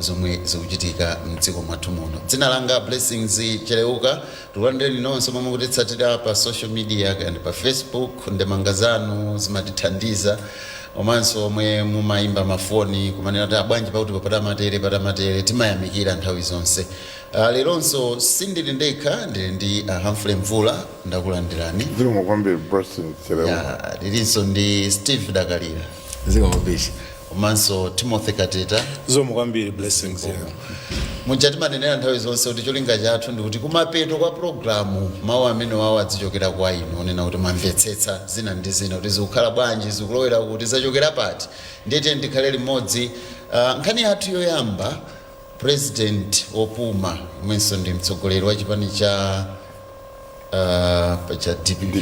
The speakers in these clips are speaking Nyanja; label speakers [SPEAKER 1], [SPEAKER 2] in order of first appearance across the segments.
[SPEAKER 1] zomwe zikuchitika mdziko mwathu muno. Dzina langa Blessings Cheleuka. Tikulandireni nonse momwe mukutitsatira pa social media and pa Facebook. Ndemanga zanu zimatithandiza, komanso omwe mumayimba mafoni kumanena kuti abwanji pakuti patamatere patamatere, timayamikira nthawi zonse. Leronso sindili ndekha, ndili ndi Humphrey Mvula, ndakulandirani.
[SPEAKER 2] Zikomo kwambiri, Blessings Cheleuka.
[SPEAKER 1] Ya, ndilinso ndi Steve Dakalira.
[SPEAKER 3] Zikomo kwambiri.
[SPEAKER 1] Komanso Timothy Kateta.
[SPEAKER 4] Zikomo kwambiri, Blessings, yeah.
[SPEAKER 1] Muja timanenera nthawi zonse kuti cholinga chathu ndikuti kumapeto kwa programu mawu amene wawo adzichokera kwa inu, onena kuti mwamvetsetsa zina ndi zina, kuti zikukhala bwanji, zikulowera kuti, zachokera pati. Ndiyete ndikhale limodzi. Nkhani yathu yoyamba, President wopuma imwenso ndi mtsogoleri wa chipani cha DPP,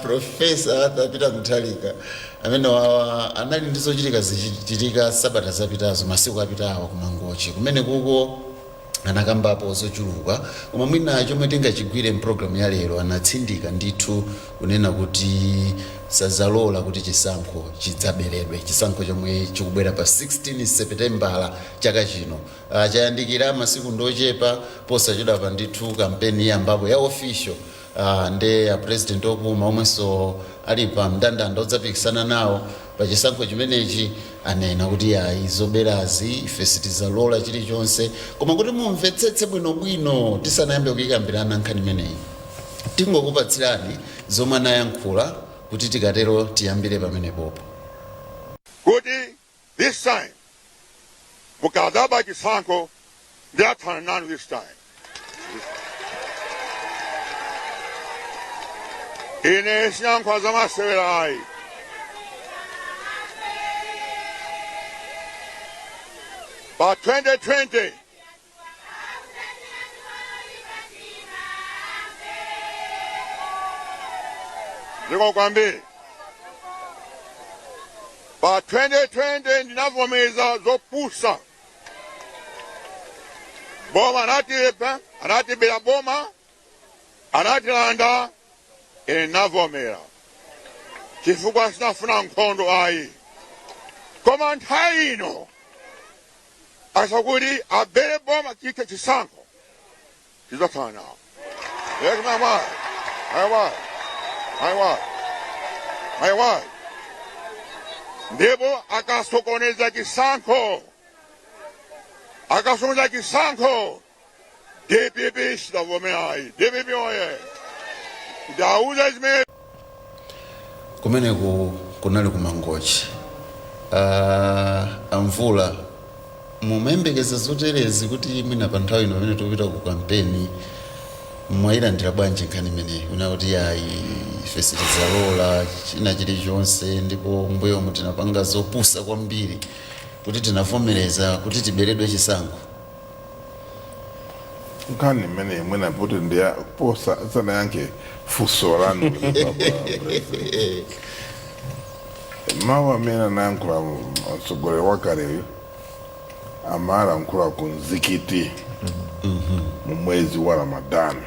[SPEAKER 1] Professor Arthur Peter Mutharika, amene wawa anali ndi zochitika zichitika sabata zapitazo, masiku apitawa kuMangochi kumene kuko anakambapo zochuluka. Koma mwina chomwe tingachigwire mpulogalamu ya lero, anatsindika ndithu kunena kuti sazalola kuti chisankho chidzaberedwe, chisankho chomwe chikubwera pa 16 Seputembala chaka chino. Chayandikira, masiku ndochepa, posachedwa pa ndithu kampeni iyambapo ya official. Nde a President opuma omwenso ali pa mndandanda odzapikisana nawo pa chisankho chimenechi anena kuti ayi, zoberazi ife sitizalola chilichonse. Koma kuti mumvetsetse bwinobwino, tisanayambe kuyikambirana nkhani imeneyi, tingokupatsirani zomwe anayankhula kuti tikatero tiyambire pamenepopo.
[SPEAKER 5] Kuti this time mukadzaba chisankho, ndiathana nanu this time. Ine sinyankhula zamasewera ayi. Pa 2020 zikomo kwambiri. Pa 2020 ndinavomereza zopusa. Boma anatipa, anatibera boma, anatilanda. Ine ndinavomera chifukwa sinafuna nkhondo ayi. Koma nthawi ino asakuti abere boma chite chisankho, tidzakhala nawo. Yes, my wife, my wife, my wife, my wife. Ndipo akasokoneza chisankho, akasokoneza chisankho, DPP sidavomera ayi. DPP oye! Ndauza zimene.
[SPEAKER 1] Kumeneku kunali kuMangochi. Amvula, mumayembekeza zoterezi kuti mwina pa nthawi ino pamene tikupita ku kampeni, mwayilandira bwanji nkhani imeneyi kuna kuti ayi, ife sitidzalola china chilichonse, ndipo mbuyomu tinapanga zopusa kwambiri kuti tinavomereza kuti tiberedwe chisankho?
[SPEAKER 2] Nkhani imene mwina kuti ndiya posa sanayankhe funso lanu, mawu amene anayankhula mtsogoleri wakaleyo amalankhula ku mzikiti mu mwezi wa Ramadani,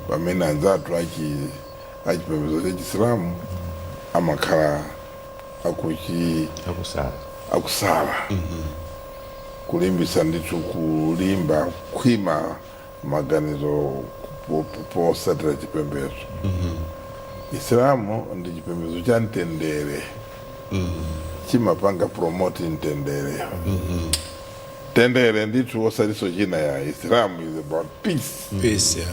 [SPEAKER 2] pamene anzathu achipembedzo cha Chisilamu amakhala akuchi
[SPEAKER 6] akusala.
[SPEAKER 2] Akusala, kulimbisa ndithu, kulimba kukhwima maganizo posatira chipembedzo. Isilamu ndi chipembedzo cha mtendere, chimapanga promote mtendere, mtendere ndithu, osatiso china ya. Islam is about peace.
[SPEAKER 4] Peace, yeah.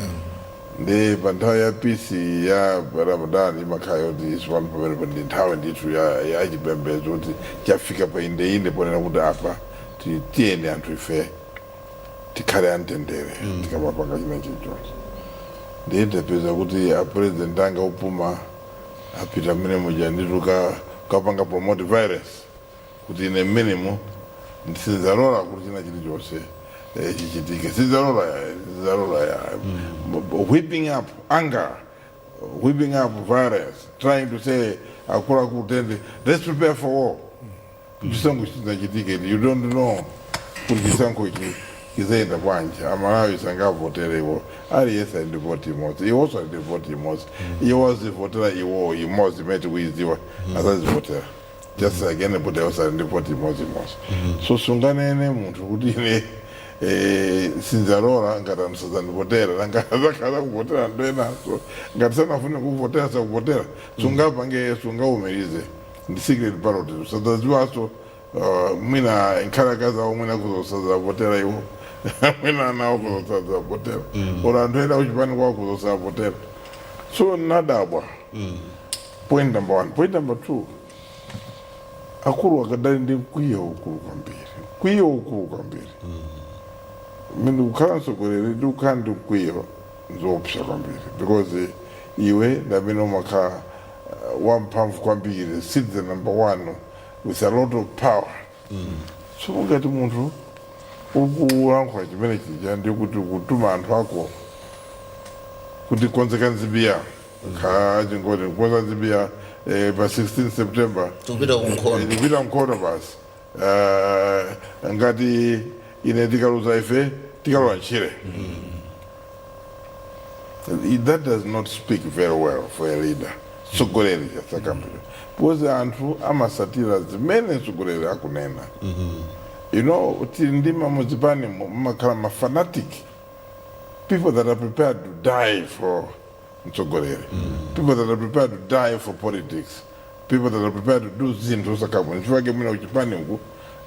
[SPEAKER 2] Ndi pa nthawi ya peace ya Ramadan imakhala yoti isipano pamenepo ndi nthawi ndithu ya chipembedzo kuti chafika pa indeinde ponena kuti apa tiyeni anthu ife tikhale amtendere tikamapanga china chilichonse. Ndiye tapeza kuti a President anga opuma apita mmene muja ndithu kapanga promote violence, kuti ine mmenemo sinzalola kuti china chilichonse chichitike, sinzalola ya, sinzalola ya. Whipping up anger, whipping up violence, trying to say akuluakulu tende, let's prepare for war. Chisankho chisinachitike, you don't know kuti chisankho ichi chizayenda bwanji. Amalawi sangavotere iwo, aliyense ali ndi voti imodzi, iwonso ali ndi voti imodzi, iwo azivotera iwo imodzi imene tikuidziwa, azazivotera. Just like anybody else ali ndi voti imodzimodzi. So sunganene munthu kuti ine sinzalola ngati anthu sazandivotera, nanga azakhala kuvotera anthu enaso ngati sanafune kuvotera, sakuvotera. Sungapange, sungaumirize ndi secret ballot, sadzadziwaso mwina nkhalakazi awo, mwina kuzosadzavotera iwo, mwina anawo kuzosadzavotera, or anthu ena kuchipani kwawo kuzosavotera. So nadabwa, point number one. Point number two, akulu akadali ndi mkwiyo ukulu kwambiri, mkwiyo ukulu kwambiri. Mene kukhala mtsogoleri ndi kukhala ndi mkwiyo nzoopsa kwambiri, because iwe ndamene umakhala wamphamvu kwambiri, citizen number one with a lot of power. So ngati munthu ukulankhula chimene chija, ndi kuti kutuma anthu ako kuti konzeka nzibiya kha chingoti kukonza nzibiya pa 16 September
[SPEAKER 1] Tikupita ku nkhondo.
[SPEAKER 2] Tikupita nkhondo basi. Ngati ine tikaluza, ife tikalowa ntchire. That does not speak very well for a leader, mtsogoleri chasakambira, because anthu amasatira zimene mtsogoleri akunena. Tili ndi mamuzipani mumakhala ma fanatic people that are prepared to die for mtsogoleri, people that are prepared to die for politics, people that are prepared to do zinthu osakabwino. Chifukwa mwina kuchipani uku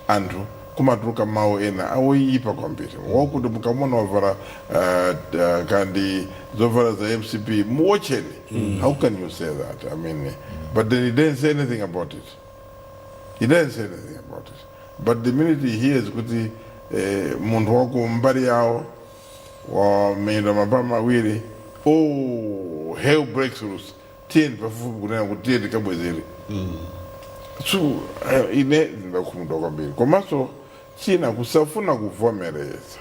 [SPEAKER 2] anthu kumatuluka mawu ena awoyipa kwambiri, wakuti mukamona wavala kandi zovala za MCP, muwotcheni. How can you say that? I mean, but then he didn't say anything about it. He didn't say anything about it, but the minute he hears kuti munthu wako mbali yawo wamenda mapama awiri, oh, hell breaks loose. Tiyeni pafupi kunena kuti tiye tikabwezere. So ine ndakhumudwa kwambiri. Komanso china, kusafuna kuvomereza.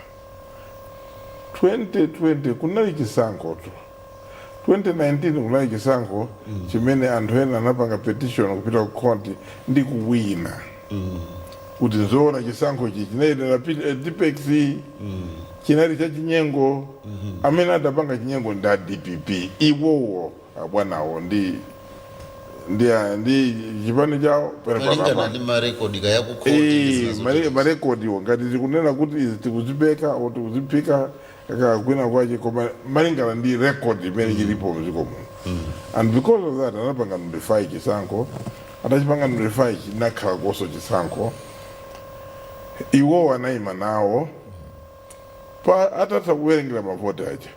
[SPEAKER 2] 2020 kunali chisankho tu, 2019 kunali chisankho chimene anthu ena anapanga petition kupita ku court ndi kuwina kuti nzoona chisankho ichi chinayenera Tipp-Ex, chinali cha chinyengo. Amene adapanga chinyengo ndi a DPP iwowo, abwanawo ndi chipani chawo pene
[SPEAKER 1] malingana
[SPEAKER 2] panapa.
[SPEAKER 1] Ndi marekodi kaya ku khoti ndi zina zotero.
[SPEAKER 2] Marekodiwo ngati tikunena kuti izi tikuzipeka o tikuziphika kakwina kwache, koma malingana ndi record imene ilipo mdziko muno. And because of that anapanga nullify chisankho. Atachipanga nullify, chinakhala koso chisankho, iwowo anayima nawo pa atatha kuwerengera mavoti aja,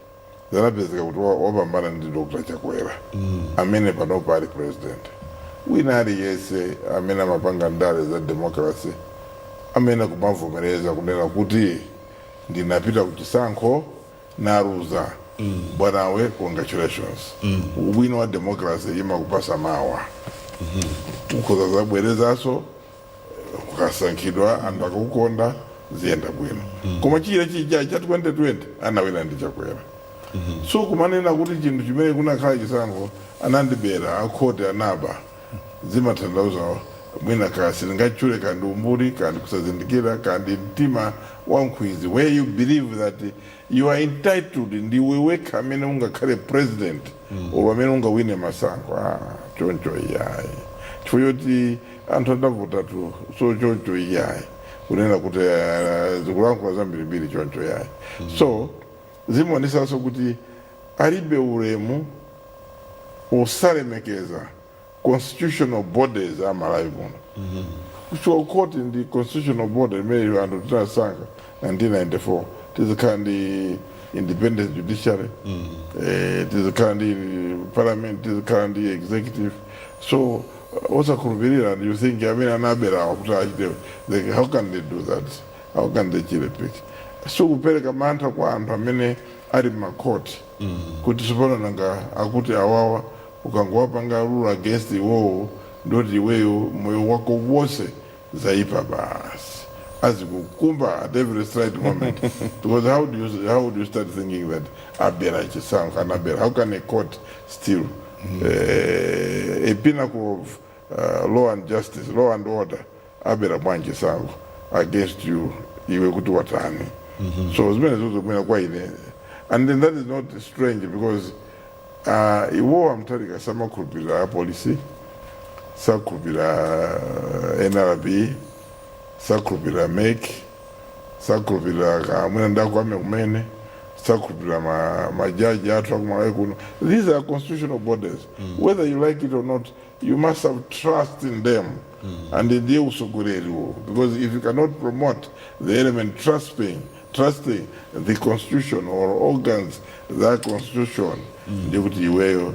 [SPEAKER 2] zanapezeka kuti wapambana ndi Dr Chakwera amene panopo ali president. Wina aliyense amene amapanga ndale za democracy amene kumavomereza kunena kuti ndinapita ku chisankho, naluza, bwanawe, congratulations. Ubwino wa democracy imakupasa mawa ukhoza zabwerezanso ukasankhidwa, anthu akakukonda, ziyenda bwino. Koma chila chija cha 2020 anawina ndi Chakwera. So kumanena kuti chinthu chimene kunakhala chisankho anandibera, akhoti anaba, zimatanthauza mwina kasi ndingatchule kandi umbuli, kandi kusazindikira, kandi mtima wa nkhwizi, where you believe that you are entitled, ndiwe wekha amene ungakhale president or amene ungawine masankho. Ah, choncho iyayi, chifukwa choti anthu adavota tu. So choncho iyayi, kunena kuti zikulankhula zambirimbiri, choncho iyayi. So zimaonesanso kuti alibe ulemu, usalemekeza constitutional bodies amalawi muno. Kuchoka court ndi constitutional body imene anthu tinasankha 1994. Tizikhala ndi independent judiciary, tizikhala ndi parliament, tizikhala ndi executive. So osakhulupirira, and you think amene anaberawa kuti achite how can they do that? How can they cherry pick? So kupereka mantha kwa anthu amene ali mmakhoti kuti sopano nanga akuti awawa ukangowapanga rule against iwowo, ndoti iweyo moyo wako wonse zaipa basi, azikukumba at every slight moment, because how do you start thinking that abera chisankho, anabera? How can a court steal a pinnacle of law and justice, law and order? Abera bwanji chisankho against you, iwe kuti watani? So zimene zozo mwina kwa ine, and then that is not strange because iwo a Mutharika samakhulupirira apolisi. Sakhulupirira NRB, sakhulupirira MEC, sakhulupirira kamwina ndakwame kumene, sakhulupirira majaji athu akumalawi kuno. These are constitutional bodies. Whether you like it or not, you must have trust in them. And ndiye usogoleri, because if you cannot promote the element trusting the constitution or organs za constitution, ndiye kuti iweyo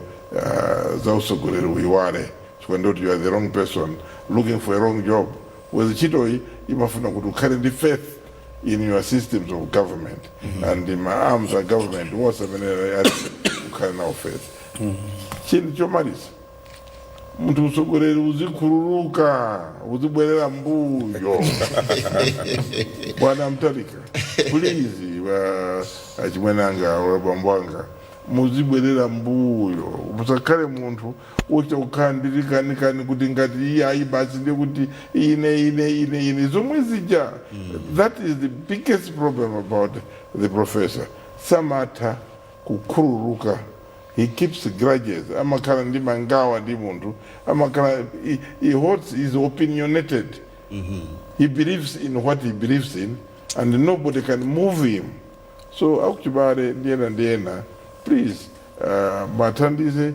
[SPEAKER 2] za usogoleri uiwale, chifukwa ndoti you are the wrong person looking for a wrong job. Wezi ntchitoyi imafuna kuti ukhale ndi faith in your systems of government and in my arms of government wonse amene ali, ukhale nawo faith. Chinthu chomaliza, munthu usogoleri uzikhululuka, uzibwerera mbuyo. Bwana Mtalika, please, achimwenanga, bambo anga, muzibwerera mbuyo. Musakhale munthu wochita kukhala ndilikanikani kuti ngati iye ayi basi, ndiye kuti ine, ine, ine, ine, zomwe zija. That is the biggest problem about the professor. Samatha kukhululuka. He keeps grudges. Amakhala ndi mangawa ndi munthu, amakhala he holds, is opinionated. He believes in what he believes in and nobody can move him. So akuchibale ndiyena ndiyena, please, mathandize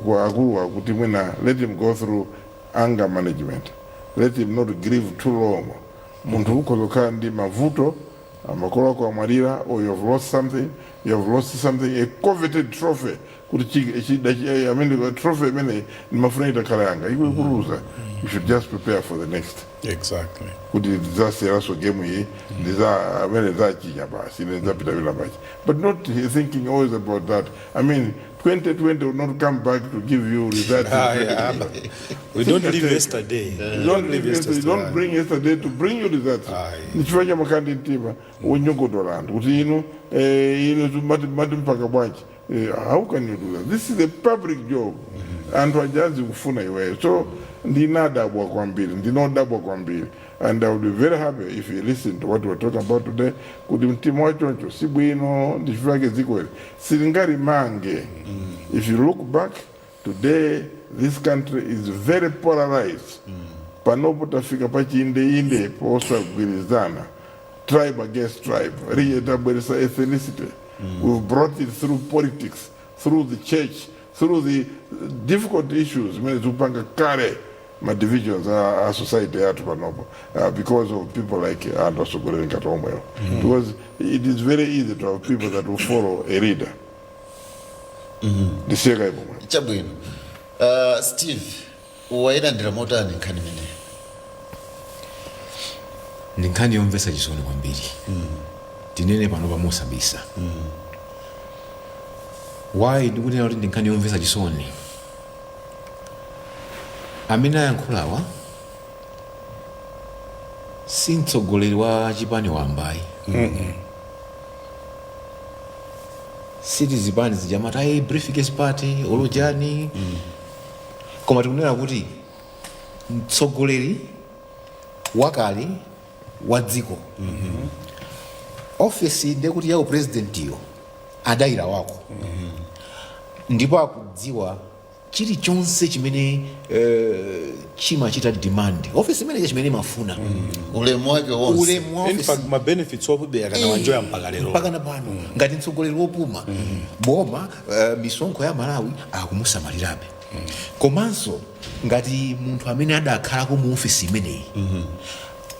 [SPEAKER 2] kwa akuluwa kuti mwina let him go through anger management. Let him not grieve too long. Munthu ukhoza kukhala ndi mavuto, makolo ako amwalira, or you have lost something, you have lost something, a coveted trophy, kuti I mean, trophy imene ndimafuna itakhala yanga, iko ikuluza, you should just prepare for the next. Kuti ndidzasiyiraso game iyi, ndiza amene ndizachinya basi, ine ndidzapita pina pachi, but not thinking always about that. I mean, 2020 will not come back to give you results in
[SPEAKER 4] Ah, yeah.
[SPEAKER 2] 2020.
[SPEAKER 4] We don't live yesterday.
[SPEAKER 2] You don't live yesterday. You don't bring yesterday to bring you results.
[SPEAKER 4] Aye.
[SPEAKER 2] Nichifukwa cha makandi mtima wonyogodola anthu kuti inu inu mati mpaka bwanji. How can you do that? This is a public job. Anthu ajazi kufuna iweyo. So ndinadabwa kwambiri, ndinodabwa kwambiri, and I would be very happy if you listen to what we're talking about today, kuti mtima wachoncho si bwino. Ndichifukwa chake dziko ili silingalimange. If you look back today, this country is very polarized. Panopo tafika pachiyindeinde posagwirizana, tribe against tribe. Riye tabweresa ethnicity. We've brought it through politics, through the church, through the difficult issues zimene zikupanga kale ma divisions a society yathu panopo, because of people like anthu atsogoleri ngati omwewo, because it is very easy to have people that will follow a leader. Ndisiyeka ipomwe.
[SPEAKER 1] Chabwino. Steve, wayilandira motani nkhani imeneyi?
[SPEAKER 3] Ndi nkhani yomvetsa chisoni kwambiri. Tinene pano pamosabisa why ndikunena kuti ndi nkhani yomvetsa chisoni. Amene ayankhulawa si mtsogoleri wa chipani wambayi, siti zipani zijamati ayi briefcase party olojani, koma tikunena kuti mtsogoleri wakale wa dziko, ofesi ndekuti ya upresidentiyo adayira wako, ndipo akudziwa chilichonse chimene chimachita demand ofesi imeneyo, chimene imafuna.
[SPEAKER 1] Ulemu wake wonse.
[SPEAKER 3] Ulemu wa
[SPEAKER 4] In
[SPEAKER 3] ofesi.
[SPEAKER 4] fact, ma benefits obubeka kana wanjoya mpaka lero.
[SPEAKER 3] Mpaka na pano, ngati mtsogoleri wopuma boma, misonkho ya Malawi akumusamalirabe. Komanso ngati munthu amene adakhalako mu ofesi imeneyi,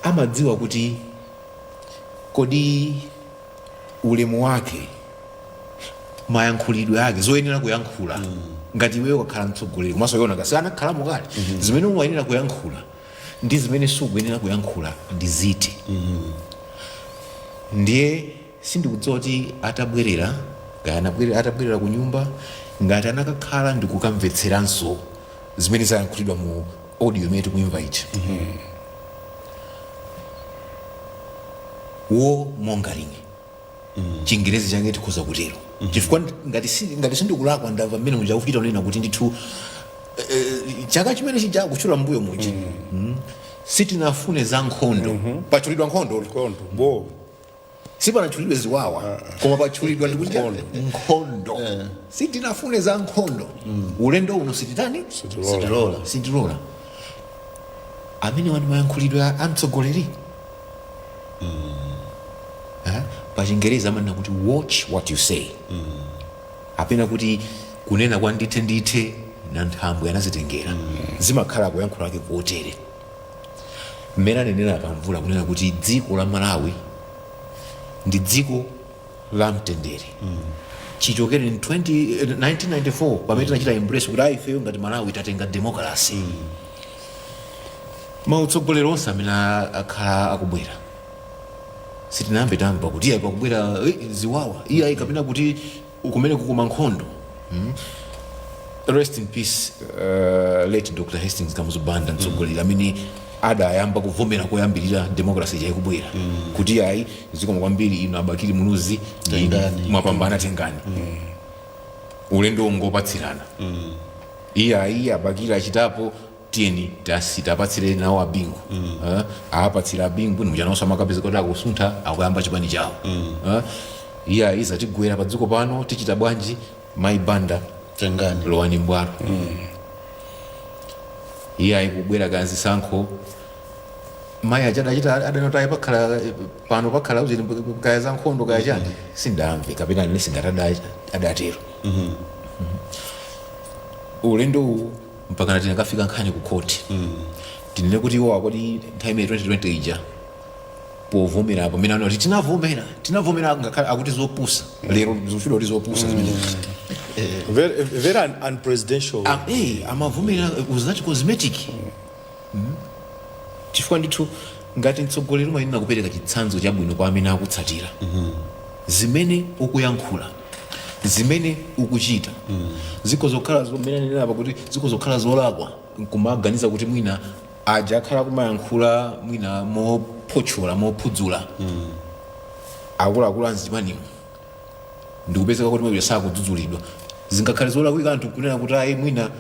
[SPEAKER 3] amadziwa kuti kodi ulemu wake, mayankhulidwe ake, zoyenera kuyankhula ngati iweyo ukakhala mtsogoleri, komanso yona ngasi anakhalamo kale, zimene umayenera kuyankhula ndi zimene sukuyenera kuyankhula ndi ziti. Ndiye sindikudziwa kuti atabwerera, kaya anabwerera, atabwerera ku nyumba, ngati anakakhala ndikukamvetseranso zimene zayankhulidwa mu audio imene tikuimva ija, war mongering, Chingerezi chake tikhoza kutero, chifukwa ngati sindikulakwa, ndamva mmene muja kuchita kunena kuti ndithu chaka chimene chija kutchula mbuyo muja, sitinafune za nkhondo, pachulidwa nkhondo.
[SPEAKER 4] Nkhondo bo.
[SPEAKER 3] Sipanatchulidwe ziwawa, koma patchulidwa ndikuti nkhondo. Sitinafune za nkhondo ulendo uno, sititani?
[SPEAKER 1] Sitilola.
[SPEAKER 3] Sitilola. Amene wani mayankhulidwe a mtsogoleri. Eh? Pa Chingereza amanena kuti "Watch what you say." Apena kuti kunena kwa ndithe ndithe na nthambwe anazitengera, zimakhala kuyankhula ake kotere. Mmene anenera akamvula kunena kuti dziko la Malawi ndi dziko la mtendere chichokere in 20, 1994 pamene tinachita embrace kuti aifeyo ngati Malawi tatenga democracy, mautsogoleri onse amene akhala akubwera sitinayambe tamva kuti iyayi pakubwera ziwawa, iyayi kapena kuti kumene kukuma nkhondo. Rest in peace, late Dr Hastings Kamuzu Banda, mtsogoleri amene adayamba kuvomera koyambirira democracy chayikubwera kuti ayi, zikomo kwambiri inu abakili Muluzi, inu
[SPEAKER 1] Tengani.
[SPEAKER 3] Mwapambana, tengani. Ulendo ungopatsirana. Iye ayi, abakili achitapo, tiyeni tapatsire nawo abingu. Eh, apatsira abingu nimuchanonso amakapeza kuti akusuntha, akuyamba chipani chawo. Eh, iye ayi, zatigwera pa dziko pano, tichita bwanji? Mayi Banda,
[SPEAKER 1] Tengani.
[SPEAKER 3] Lowani mbwalo. Iye ayi, kubwera kanzisankho, mayi aja adachita adanoti pakhala pano pakhala kuti kaya za nkhondo kaya chani, sindamve kapena ine singati adatero. Ulendo uwu mpaka tinakafika nkhani ku khoti. Tinene kuti iwo akoti nthawi imene 2020 ija povomera pamene anati tinavomera, tinavomera, ngakhale akuti zopusa lero, zikuchita kuti zopusa zimenezi.
[SPEAKER 4] Very, very unpresidential.
[SPEAKER 3] Amavomera, was that cosmetic? Chifukwa ndithu ngati mtsogoleri umayenera kupereka chitsanzo chabwino kwa amene akutsatira. Zimene ukuyankhula, zimene ukuchita, ziko zokhala zimene anenera apa kuti ziko zokhala zolakwa, nkumaganiza kuti mwina aja akhala kumayankhula mwina mophotchola, mophudzula akuluakulu anzimanimo, ndikupezeka kuti mwina sakudzudzulidwa, zingakhale zolakwika anthu kunena kuti ayi, mwina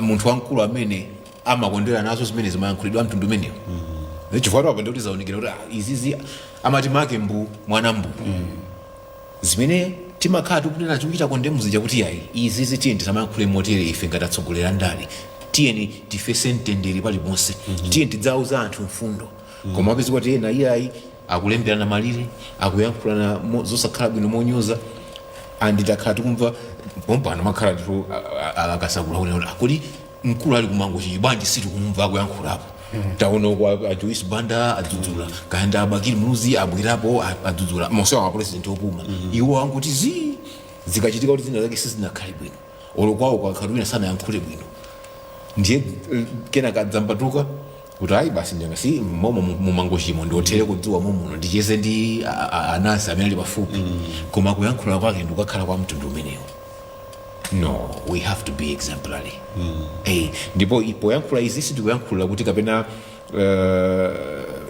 [SPEAKER 3] munthu wamkulu amene amakondwera nazo zimene zimayankhulidwa mtundu umenewo. Chifukwa apa ndikuti zaonekera kuti izizi amati make mbu mwana mbu. Zimene timakhala tikunena, tikuchita condemn zija kuti ayi, izizi tiyeni tisamayankhule motere. Ife ngati atsogoleri andale tiyeni tifese mtendere paliponse, tiyeni tidzauza anthu mfundo. Koma apeza kuti ena iyayi, akulemberana malire, akuyankhulana zosakhala bwino, monyoza. Andi takhala tikumva pompano makhala ndithu akasakula kunena kuti akuli mkulu ali kumango chichi bwanji sitikumva akuyankhulapo? Taona kwa a Joyce Banda adzudzula, kayanda abakili Muluzi abwerapo adzudzula, monsewa ma president opuma iwo anguti zi zikachitika kuti zina zake sizinakhale bwino, olo kwawo kwakhala wina sanayankhule bwino, ndiye kenaka adzambatuka kuti ayi basi, ndanga si momo mumangochimo ndiothere kudziwa momuno, ndicheze ndi anansi amene ali pafupi. Koma kuyankhula kwake ndikukakhala kwa mtundu umenewo. No, we have to be exemplary. Ndipo poyankhula izi sitikuyankhula kuti kapena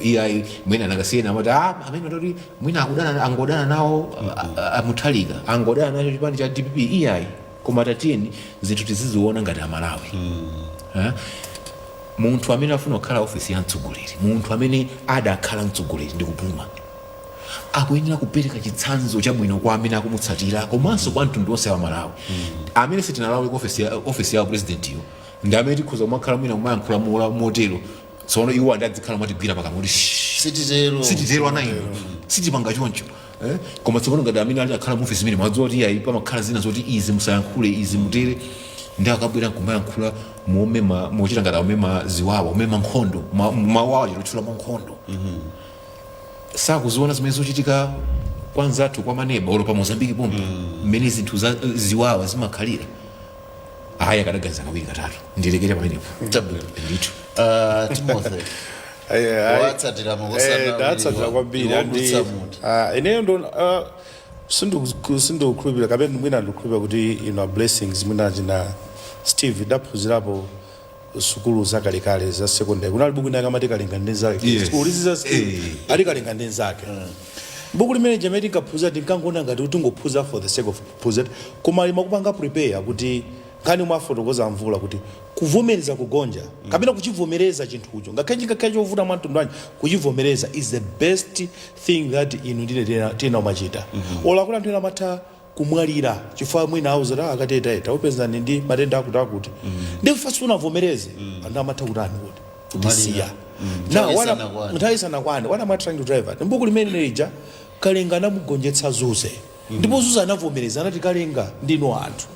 [SPEAKER 3] iyayi, mwina nakasiyena amati amene atoti mwina akudana, angodana nawo amuthalika, angodana nacho chipani cha DPP. Iyayi, koma tatiyeni zinthu tiziziona ngati Amalawi. Eh? Munthu amene afuna kukhala ofisi ya mtsogoleri, munthu amene adakhala mtsogoleri ndikupuma, akuyenera kupereka chitsanzo chabwino kwa amene akumutsatira komanso kwa mtundu wonse wa Malawi. Amene sitinalawe ku ofisi ya president iyo ndi amene tikhoza kumakhala mwina kumayankhula motero. Tsono iwo andadzikhala matigwira pakamwa kuti "Shh,
[SPEAKER 1] Sititero.
[SPEAKER 3] Sititero ana ino, sitipanga choncho." Eh? Koma tsopano ngati amene ali akhala mu ofisi imene mwadziwa kuti ayi, pamakhala zina zoti izi musayankhule, izi mutere, ndi akabwera nkumayankhula momema, mochita ngati aumema ziwawa, umema nkhondo, mawu awo achitotchulamo nkhondo, sakuziona zimene zochitika kwa nzathu, kwa maneba, olo pa Mozambiki pomwe mmene zinthu za ziwawa zimakhalira. Ayi, akadaganiza kawiri katatu. Ndilekere pamenepo.
[SPEAKER 1] Chabwino.
[SPEAKER 3] Ndithu.
[SPEAKER 1] Timothy, watsatira makosana.
[SPEAKER 4] Ndatsatira kwambiri. Andi
[SPEAKER 1] Iwodutsa munthu.
[SPEAKER 4] Ineyo ndo sindikukhulupirira kapena mwina ndikukhulupirira kuti ino Blessings, mwina china Steve, ndaphunzirapo sukulu zakalekale za secondary, kunali buku ina kamati Kalinga ndi Nzake.
[SPEAKER 3] Yes.
[SPEAKER 4] Sukulu izi za Steve, ati Kalinga ndi Nzake, buku limene jamene tinkaphunzira, tinkangoona ngati kuti tingophunzira for the sake of kuphunzira, koma limakupanga prepare kuti nkhani mwafotokoza mvula kuti Kuvomereza kugonja kapena kuchivomereza chinthucho, ngakhale chingakhale chovuta mwamtundu wanji, kuchivomereza is the best thing that inu ndine tiyena umachita. Ola kuti anthu ena amatha kumwalira chifukwa mwina auza akatetaeta upezani ndi matenda akuti akuti, ndi kufa sunavomereze, anthu amatha kutani kuti kutisiya.
[SPEAKER 1] Nthawi
[SPEAKER 4] Now,
[SPEAKER 1] isanakwane.
[SPEAKER 4] Nthawi isanakwane. What am I trying to drive at? Mbuku limene lija, Kalenga anamugonjetsa Zuze, ndipo Zuze anavomereza, anati, "Kalenga, ndinu anthu."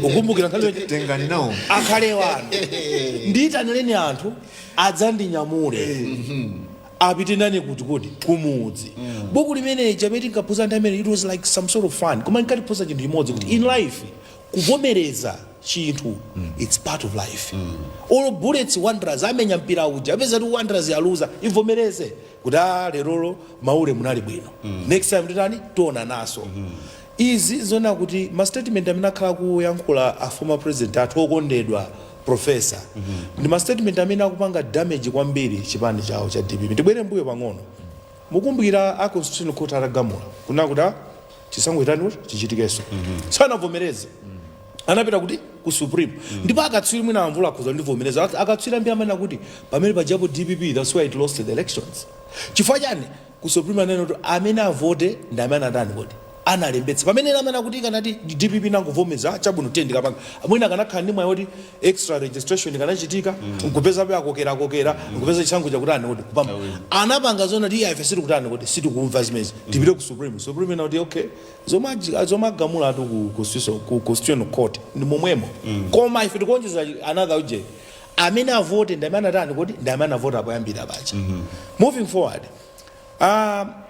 [SPEAKER 4] Ukumbukira nkhani yonse?
[SPEAKER 3] Tengani nawo.
[SPEAKER 4] Akhale wanu, ndiyitanireni anthu adzandinyamule, apite nane kuti kumudzi. Buku limene chamene tinkaphunzira nthawi imene, it was like some sort of fun, koma nkatiphunzitsa chinthu chimodzi, kuti in life kuvomereza chinthu, it's part of life. Olo Bullets, Wanderers amenya mpira uja, apeza kuti Wanderers yaluza, ivomereze kuti a lerolo Maule munali bwino, next time titani, tiona naso. Izi zona kuti ma statement amene akhala kuyankhula a former president athu okondedwa professor ndi ma statement amene akupanga damage kwambiri chipani chawo cha DPP. Tibwere mbuyo pang'ono. Mukumbukira a Constitutional Court atagamula kuna kuti chisankho chitani, kuti chichitikenso, sanavomereze, anapita kuti ku Supreme. Ndipo akatswiri, mwina amvula akhoza ndivomereza, akatswiri ambiri amanena kuti pamene pajapo DPP, that's why it lost the elections. Chifukwa chani? Ku Supreme anena kuti amene avote ndi amene anatani kuti analembetsa. Pamene amene akuti ikanati DPP nangovomereza, chabwino, tiye ndikapanga, mwina akanakhala ndi mwayi woti extra registration ikanachitika, nkupezabe akokera akokera, nkupeza chisankho chakutani kuti kupamba. Anapanga zona kuti iye, ife sitikutani kuti sitikumva zimenezi, tipite ku Supreme. Supreme inati okay, zomwe agamula atu ku Constitutional Court ndi momwemo, koma ife tikuonjeza another uje, amene avote ndi amene anatani kuti ndi amene anavota poyambira paja. Moving forward,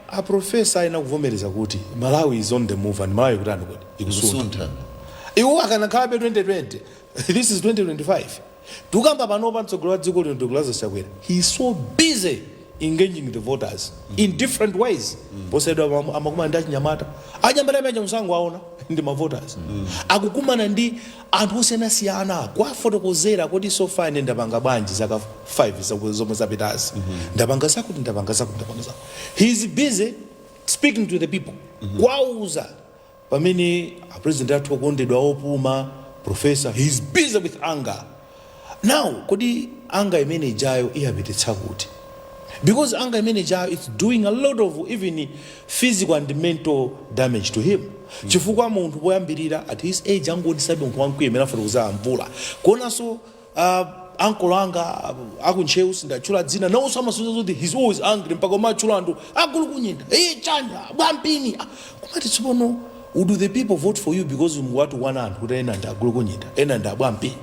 [SPEAKER 4] a professor ayena kuvomereza kuti Malawi is on the move and Malawi kutani kuti ikusuntha.
[SPEAKER 1] Kusuntha.
[SPEAKER 4] Iwo akanakhala 2020, this is 2025 tikamba panopa. Mtsogoleri wa dziko lino, Dr Lazarus Chakwera, he is so busy engaging the voters in different ways. Posedwa amakumana ndi achinyamata, achinyamata amene msango aona ndi ma voters, akukumana ndi anthu osiyanasiyana kwafotokozera kuti so far ine ndapanga bwanji zaka 5 zomwe zapitazi, ndapanga zakuti, ndapanga zakuti, ndapanga zakuti. He is busy speaking to the people, kwauza. Pamene a president athu okondedwa opuma professor, he is busy with anger now. Kodi anger imene ijayo iyapititsa kuti? Because anger imene ijayo, it's doing a lot of even physical and mental damage to him, chifukwa munthu poyambirira at his age angoonisabe munthu wamkwiyo imene afotokoza mvula. Kuonanso ankolo anga akuntcheu, sindatchula dzina, nawonso amasunza kuti he's always angry, mpaka umatchula anthu agulu kunyinda, hey, chanya bwampini. Ah, kumati tsopano would the people vote for you because mukuwatukwana anthu kuti ena ndi agulu kunyinda, ena ndi abwampini?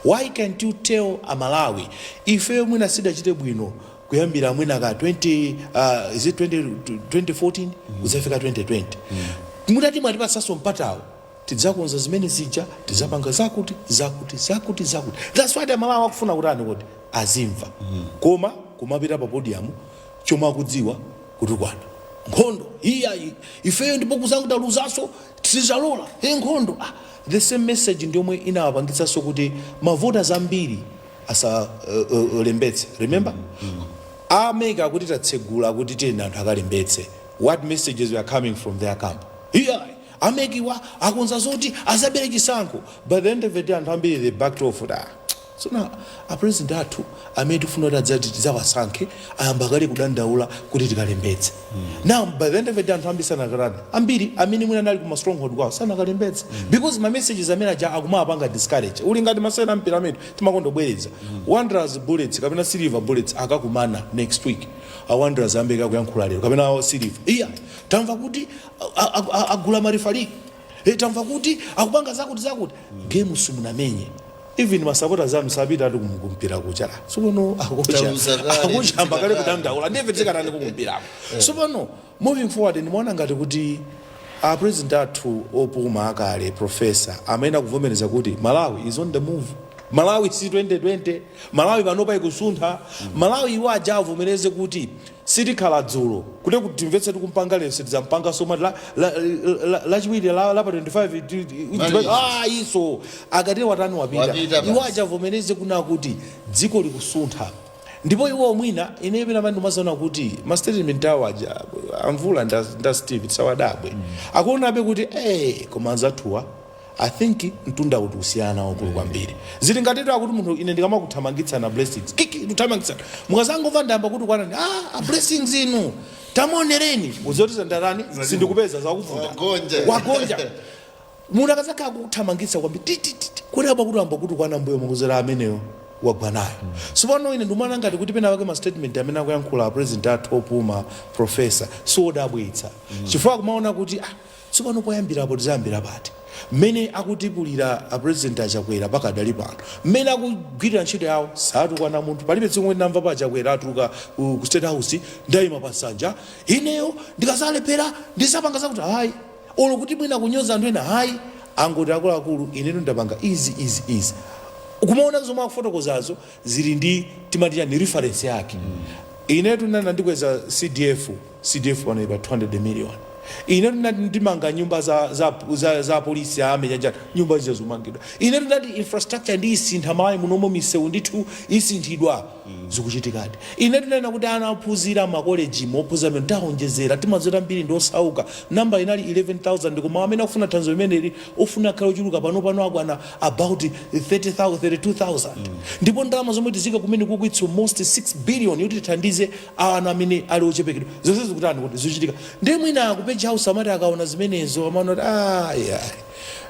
[SPEAKER 4] Why can't you tell Amalawi, ife mwina sidachite bwino kuyambira mwina ka 20, is it 20, 2014 kudzafika 2020, mutati mwatipasanso mpatawo tidzakonza zimene zija, tidzapanga zakuti zakuti zakuti zakuti. That's why Amalawi akufuna kutani kuti azimva. Koma kumapita pa podium, chomwe akudziwa kutukwana, nkhondo iya, ifeyo ndipo kuzangutaluzaso sizalola e nkhondo. Ah, the same message ndiyomwe inawapangitsanso kuti ma voters ambiri asalembetse. Remember, a MEC akuti tatsegula kuti tiyeni anthu akalembetse. What messages were coming from their camp? Iya, a MEC wa akonza zoti azabere chisankho. By the end of the day, anthu ambiri they backed off kuti ah, sona a president athu amene tifuna kuti adzati tidzawasankhe ayamba kale kudandaula kuti tikalembetse. Now by the end of the day, anthu ambiri sanakalani, ambiri amene mwina anali kuma stronghold kwawo sanakalembetse, because ma messages amene aja akumawapanga discourage. Uli ngati masewera mpira amene timakondobwereza, Wanderers Bullets kapena Silver Bullets akakumana next week, a Wanderers ambeka kuyankhula lero kapena a Silver, iya, tamva kuti agula ma referee, tamva kuti akupanga zakuti zakuti. Game simunamenye, even ma supporters anu sapita ati kumpira kucha. Tsopano
[SPEAKER 1] Taluza kale,
[SPEAKER 4] akuchamba kale
[SPEAKER 1] tizikatani.
[SPEAKER 4] Kudandaula ndiye tikatani kukumpirako? Tsopano moving forward, ndimaona ngati kuti a president athu opuma akale professor amene akuvomereza kuti Malawi is on the move, Malawi si 2020, Malawi panopa ikusuntha. Malawi iwo aja avomereze kuti sitikhala dzulo kuti kuti timvetse tikumpanga lero, sitidzampanga soma lachiwiri la pa 25
[SPEAKER 1] Mali.
[SPEAKER 4] Ah, iso akati watani wapita.
[SPEAKER 1] Wapita
[SPEAKER 4] Iwo
[SPEAKER 1] basi.
[SPEAKER 4] aja avomereze kuna kuti dziko likusuntha. Ndipo iwo mwina ine pena pano mazaona kuti ma statement awo aja amvula nda Steve tisawadabwe, akuonabe kuti koma anzathuwa I think mtunda kuti usiyana wakulu kwambiri. Zili ngatitu akuti munthu ine ndikamakuthamangitsana, Blessings, kiki tuthamangitsana, mukazangomva ndamba kuti kwanani, ah, a Blessings inu tamuonereni, uzoti ndarani sindikupeza zakuvunda.
[SPEAKER 1] Wagonja.
[SPEAKER 4] Wagonja. Munthu akazakhala kukuthamangitsa kwambiri tititi kuti apa kuti amba kuti kwana mbuyo mukuzera ameneyo wagwa nayo. Sopano ine ndimana ngati kuti pena pake ma statement amene akuyankhula a president athu opuma, professor, siwodabwitsa, chifukwa kumaona kuti ah, tsopano poyambirapo tizayambira pati? Mmene akutipulira a President Achakwera pakadali pano, mmene akugwirira ntchito yawo, satukwana munthu. Palibe tsiku ndinamva pa Achakwera atuluka ku State House, "Ndayima pa nsanja ineyo, ndikazalephera ndisapanga zakuti," hayi, olo kuti mwina kunyoza anthu ena, hayi. Angoti, "Akuluakulu, inetu ndapanga izi, izi, izi." Kumaona zomwe akufotokozazo zili ndi timati chani, reference yake. Inetu nana ndikweza CDF, CDF pano ipa 200 million. Inetu ndinati ndimanga nyumba za polisi ame chanjani, nyumba zija zomangidwa. Inetu ndinati infrastructure ndiyisintha Malawi munomo, misewu ndithu isinthidwa, zikuchitikadi. Inetu ndinena kuti ana ophunzira makoleji mophunzira amene taonjezera, timazota mbiri ndi osauka, namba inali 11,000, koma amene akufuna thandizo limeneli ofuna akhale ochuluka, pano pano akwana about 30,000, 32,000, ndipo ndalama zomwe tizika kumene kuku it's almost 6 billion yoti tithandize ana amene ali ochepekedwa. Zonse zikutani kuti zikuchitika. Ndiye mwina ku Page House amati akaona zimenezo amaona kuti ah, yeah,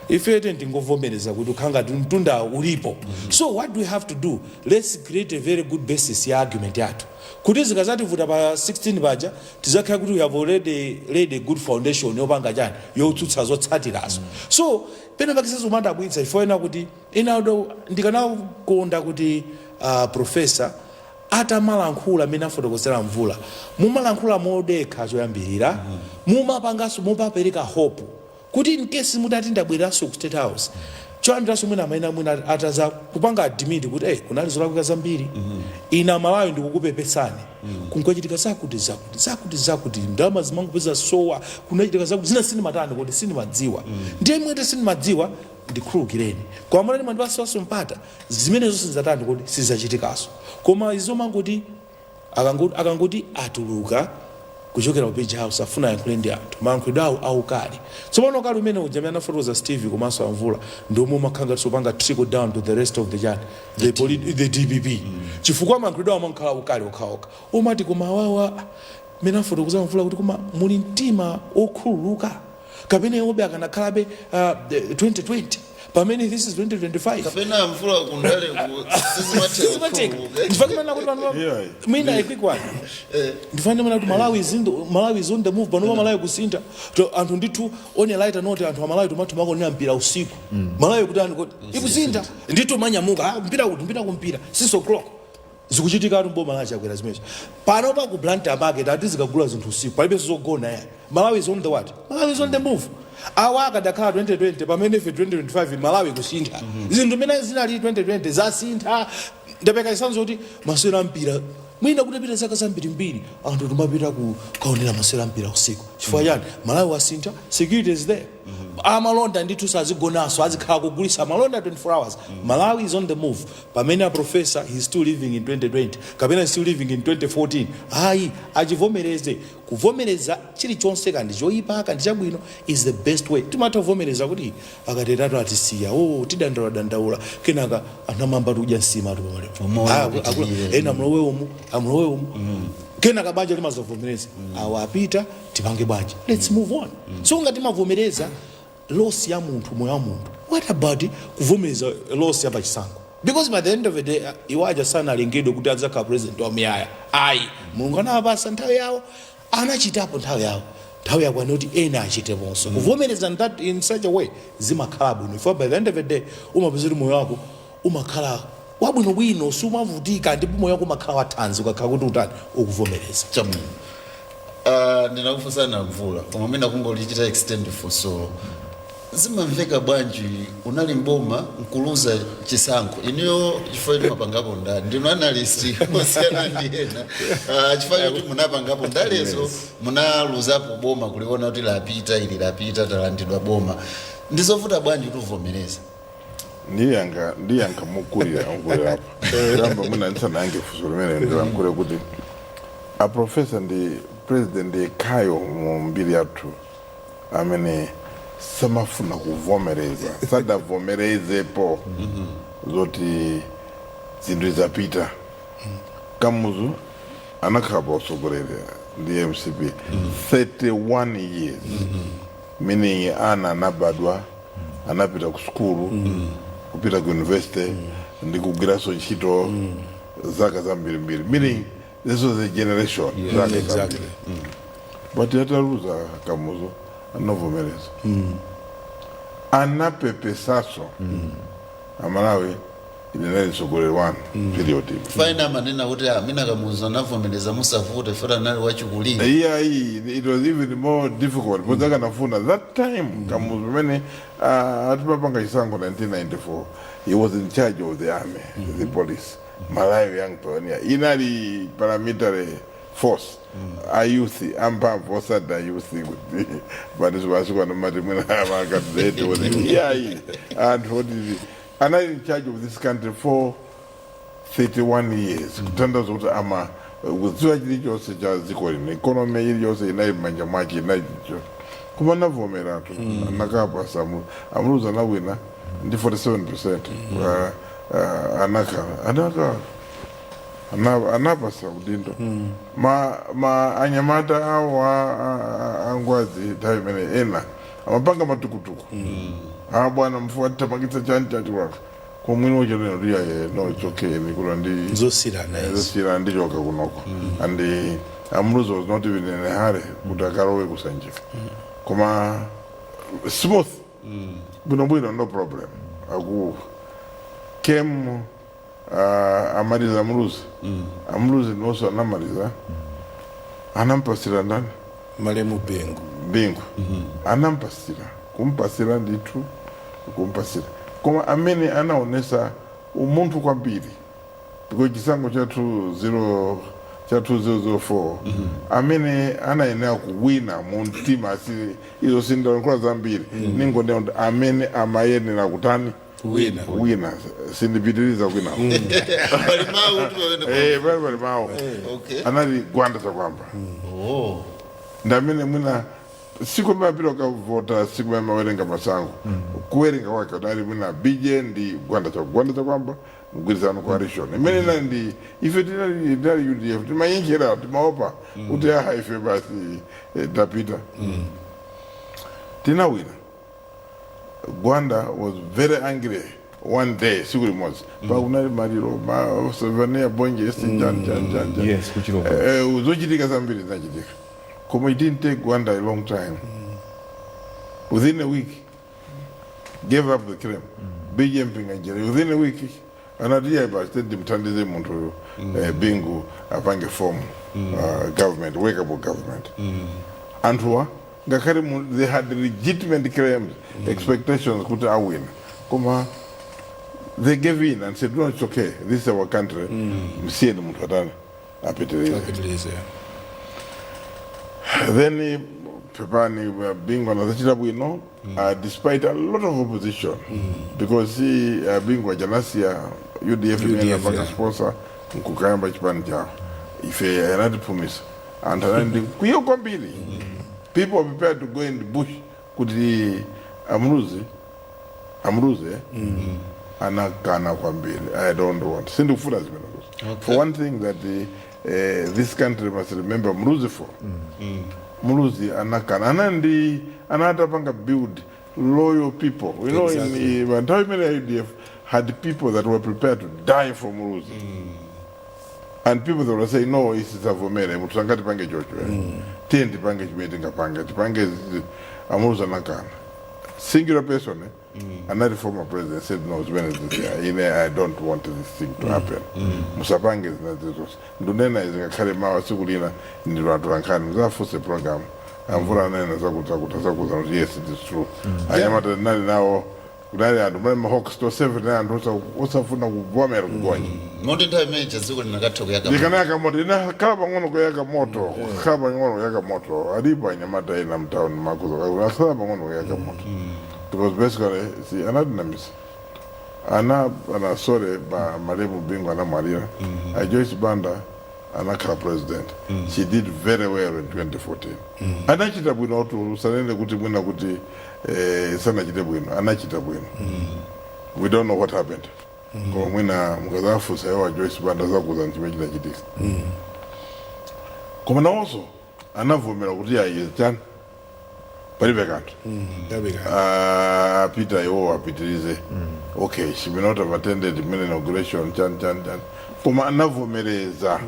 [SPEAKER 4] ife tingovomereza kuti ukhanga mtunda ulipo. So what do we have to do? Let's create a very good basis ya argument yathu kuti zikazativuta pa 16 paja tizakhala kuti we have already laid a good foundation yopanga chani, yotsutsa zotsatirazo. So pena pakisazo umandabwitsa chifukwa ena kuti ina ndikanakonda kuti professor atamalankhula amene afotokozera Mvula, mumalankhula modekha choyambirira, mumapanganso mumapereka hope kuti in case mutati ndabwereranso ku State House, choyambiraso mwina amaina mwina ataza kupanga admit kuti hey, kunali zolakwika zambiri, ina Malawi ndikukupepesani, kunkachitika zakuti, zakuti, zakuti, zakuti, ndalama zimangopeza sowa, kunachitika zakuti, zina sinimatani kuti sinimadziwa, ndiye mwete sinimadziwa, ndikhululukireni, koma munati mwandipasiwaso mpata, zimene zonse zatani kuti sizachitikaso. Koma izo mangoti akangoti atuluka kuchokera ku Page House, afuna ayankhule ndi anthu, mayankhulidwe awo aukali. Tsopano ukali umene uja amene anafotokoza Steve komanso Amvula ndi omwe umakhala ngati sopanga trickle down to the rest of the chani, the DPP, chifukwa mayankhulidwe awo amakhala ukali okhaokha. Umati koma awawa amene afotokoza Mvula kuti koma muli mtima okhululuka kapena iwobe akanakhalabe 2020 pamene this is 2025?
[SPEAKER 1] Kapena Mvula kundale
[SPEAKER 4] sizimatheka. Ndifake kuti pano mwina a quick one, ndifane mana kuti Malawi is on the move panopa. Malawi kusintha. To anthu ndithu, on a lighter note, anthu amalawi tomathu makonera mpira usiku. Malawi kuti anthu kuti ikusintha ndithu, manyamuka, ah, mpira kuti mpira kumpira 6 o'clock zikuchitika atu mboma lachakwera zimenezo. Panopa ku Blantyre market ati zikagula zinthu usiku, palibe zogona yani. Malawi is on the what? Malawi is on the move. Awa akadakhala 2020 pamene ife 2025, Malawi kusintha. Zinthu mene zinali 2020 zasintha. Ndapeka chitsanzo kuti masewera mpira, mwina kutapita zaka zambirimbiri, anthu timapita ku kaonera masewera mpira usiku. Chifukwa chani? Malawi wasintha, security is there, amalonda ndithu sazigonanso, azikhala kugulisa malonda 24 hours. Malawi is on the move pamene a professor he is still living in 2020 kapena is still living in 2014. Ayi, achivomereze. Kuvomereza chilichonse, kandi choyipa kandi chabwino, is the best way. Timatha kuvomereza kuti akatetatu atisiya, oh, tidandaula dandaula, kenaka anthu amamba tikudya nsima atu pamalepo.
[SPEAKER 1] Umoyo upitirire.
[SPEAKER 4] Ena mlowe umu, amlowe umu, kenaka banja limazavomereza, awa apita, tipange bwanji? Let's move on. So ngati timavomereza loss ya munthu, moyo wa munthu, what about kuvomereza loss ya pachisankho? Because by the end of the day, iwo aja sanalengedwe kuti adzakhala president wamuyaya, ayi. Mulungu anawapasa nthawi yawo, anachitapo nthawi yawo, nthawi yakwana kuti ena achiteponso. Kuvomereza in such a way zimakhala bwino, ifo by the end of the day umapeza kuti moyo wako umakhala wabwinobwino, sumavutika, ndipo moyo wako umakhala wathanzi ukakhala kuti utani, ukuvomereza.
[SPEAKER 1] Chabwino. Ndinakufunsana Mvula, koma mwina kungolichita extend funsolo, zimamveka bwanji unali mboma nkuluza chisankho inuyo? Chifukwa choti mapangapo ndale, ndinu analyst osiyana ndi ena, chifukwa choti munapangapo ndalezo, munaluzapo boma, kuliona kuti lapita ili, lapita, talandidwa boma, ndizovuta bwanji kuti uvomereze?
[SPEAKER 2] Ndiyankha mukulira mukulirapo. Yamba mwina ndisanayankhe funso limene, ndilankhule kuti a professor ndi president yekhayo mu mbiri yathu amene Samafuna kuvomereza, sadavomerezepo zoti zinthu zapita. Kamuzu anakhala pa utsogoleri ndi MCP 31 years, meaning ana anabadwa, anapita ku sukulu, kupita ku university ndi kugwiranso ntchito zaka zambirimbiri, meaning this was a generation, zaka zambiri. But ataluza Kamuzu anavomereza, anapepesaso Amalawi, ine mtsogoleri wanu period.
[SPEAKER 1] Fine, amanena kuti amina Kamuzu anavomereza musavute fota anali wachikulire.
[SPEAKER 2] Yeah, it was even more difficult because akanafuna that time Kamuzu pamene atipapanga chisankho 1994, he was in charge of the army, the police, Malawi Young Pioneer inali paramilitary force, a youth amphamvu, osati a youth kuti but masiku ano mati mwina makadeti. Yeah, anthu oti anali in charge of this country for 31 years, kutanthauza kuti ama kudziwa chilichonse cha dziko lino, economy iliyonse inali m'manja mwake, inali chilichonse. Koma anavomeratu, anakapasa Amuluzi, anawina ndi 47%. Anakhala anapasa udindo ma anyamata awo angwazi nthawi imene ena amapanga matukutuku, ah bwana, mfuwa titapangitsa chani chani kwaka komwini ucheneno ndiya, no, it's okay, nikula ndi
[SPEAKER 4] Zosiyana izi.
[SPEAKER 2] Zosiyana, ndichoka kunoko. And Amuluzi was not even in a hurry kuti akalowe kusanjika, koma smooth, bwinobwino, no problem. Aku came amaliza Amuluzi, Amuluzi nonso anamaliza, anampasira ndani?
[SPEAKER 4] Malemu Bingu.
[SPEAKER 2] Bingu anampasira, kumpasira ndithu, kumpasira. Koma amene anaonesa umunthu kwambiri, because chisankho cha 20 cha 2004, amene anayenera kuwina mu mtima, asi izo sindalankhula zambiri, ningonena kuti amene amayenera kutani?
[SPEAKER 4] Kuwina.
[SPEAKER 2] Kuwina, sindipitiriza kwina.
[SPEAKER 1] Pali mawu tu pamene.
[SPEAKER 2] Eh, pali mawu. Anali Gwanda Chakwamba.
[SPEAKER 1] Oh.
[SPEAKER 2] Ndamene mwina siku mapita ukavota, siku mawerenga masango, kuwerenga kwake unali mwina BJ ndi Gwanda cha Gwanda Chakwamba, mgwirizano coalition imene inali ndi ife, tinali UDF, timayinjira, timaopa kuti aha, ife basi tapita, tinawina. Gwanda was very angry one day, siku limodzi pakunali maliro ma Savania Bonje esi chan chan chan chan.
[SPEAKER 3] Yes, kuchilombo.
[SPEAKER 2] Zochitika zambiri zinachitika, koma it didn't take Gwanda a long time. Within a week gave up the claim. BJ Mpinganjira within a week anati iye basi ndimthandize munthu uyu, Bingu apange form government, workable government. Anthuwa ngakhale they had legitimate claims, expectations kuti awina, koma they gave in and said, "No, it's okay, this is our country, msiyeni munthu atani, apitirize."
[SPEAKER 4] Apitirize.
[SPEAKER 2] Then pepani, Bingu anazachita bwino despite a lot of opposition, because si Bingu ajanasiya UDF imene
[SPEAKER 4] UDF,
[SPEAKER 2] apanga sponsor nkukayamba chipani chawo. Ife anatiphumisa, anthu anali ndi kwiyo kwambiri. People were prepared to go in the bush kuti amuluzi, amuluzi anakana kwambiri, "I don't want, sindikufuna zimenezo." For one thing that this country must remember Muluzi for, Muluzi anakana, anandi anatapanga build loyal people. You know, in nthawi imene ya UDF had people that were prepared to die for Muluzi and people that were saying, "No, isisavomere munthu angatipange chocho, tiye tipange chimene tingapange, tipange Amuluzi anakana. Singular person, eh? Another former president said, "No, zimene zisiya ine, I don't want this thing to happen, musapange zina zizonse." Ndunena izi ngakhale mawa tsiku lina ndilo atolankhani muzafunse program amvula anena zakuti zakuti zakuza kuti yes, it is true. Anyamata tinali nawo, kunali anthu mali ma hawks to seven, anthu osafuna kuvomera kugonya.
[SPEAKER 1] Moti nthawi imene dziko linakatha kuyaka.
[SPEAKER 2] Likanayaka moto, inakhala pang'ono kuyaka moto, khala pang'ono kuyaka moto. Alipo anyamata ena mtown makuzo akhala pang'ono kuyaka moto, because basically si anatinamisa ana sorry, malemu Bingu anamwalira, a Joyce Banda. Anakhala president. She did very well in 2014. Anachita bwino tu, usanene kuti mwina kuti sanachite bwino, anachita bwino. We don't know what happened. Koma mwina mukazafunsa iwo Joyce Banda zakuza chimene chinachitika. Koma nawonso anavomera kuti ayi, chani, palibe kanthu. Ah, Peter iwo apitirize. Okay, she may not have attended the main inauguration, chan chan chan, koma anavomereza.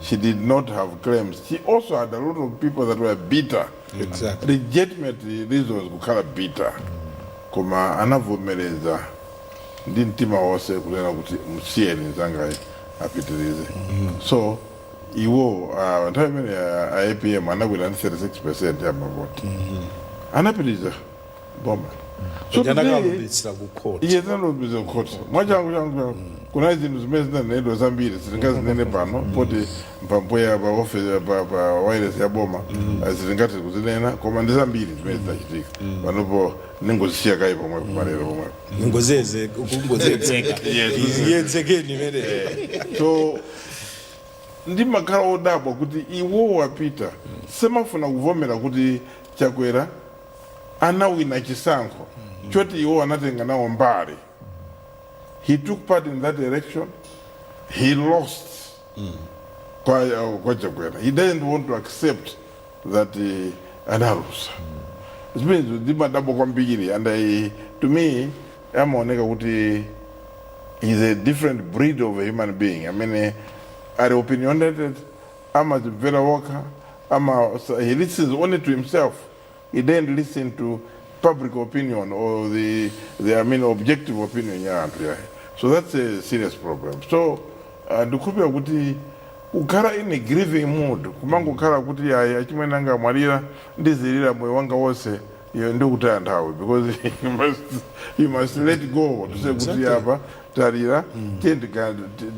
[SPEAKER 2] She did not have claims. She also had a lot of people that were bitter, legitimate reasons kukhala bitter, koma anavomereza ndi mtima wonse kunena kuti musiyeni mzangayi apitirize. So iwo nthawi imene a APM anabwera ndi 36% ya mavoti, anapitiriza boma. So today,
[SPEAKER 4] Anakalumbitsira ku court.
[SPEAKER 2] Iye zinalumbiza kukhoti mwachangu changu changu. Kuna zinthu zimene zinanenedwa zambiri, sitingazinene pano poti mpampoya pa office pa wireless ya boma, sitingati kuzinena, koma ndi zambiri zimene zinachitika. Panopo ningozisiya kayi pomwepo, malero pomwepo.
[SPEAKER 4] Ngozeze kungozedzeka. Yedzekeni imene.
[SPEAKER 2] So ndimakhala odabwa kuti iwo wapita semafuna kuvomera kuti Chakwera anawina chisankho choti iwo anatenga nawo mbali. He took part in that election, he lost kwa Chakwera. He doesn't want to accept that analusa. Zimenezo ndimadabwa kwambiri, and to me amaoneka kuti he's a different breed of a human being amene ali opinionated, amazimvera wokha, ama he listens only to himself. He didn't listen to public opinion or the, I mean, objective opinion ya anthu yaye. So that's a serious problem. So ndikukhulupirira kuti kukhala in a grieving mood, kumangokhala kuti ayi, achimwene anga amwalira, ndizilira moyo wanga wonse, iyo ndikutaya nthawi, because you must let go to say kuti apa talira, tiye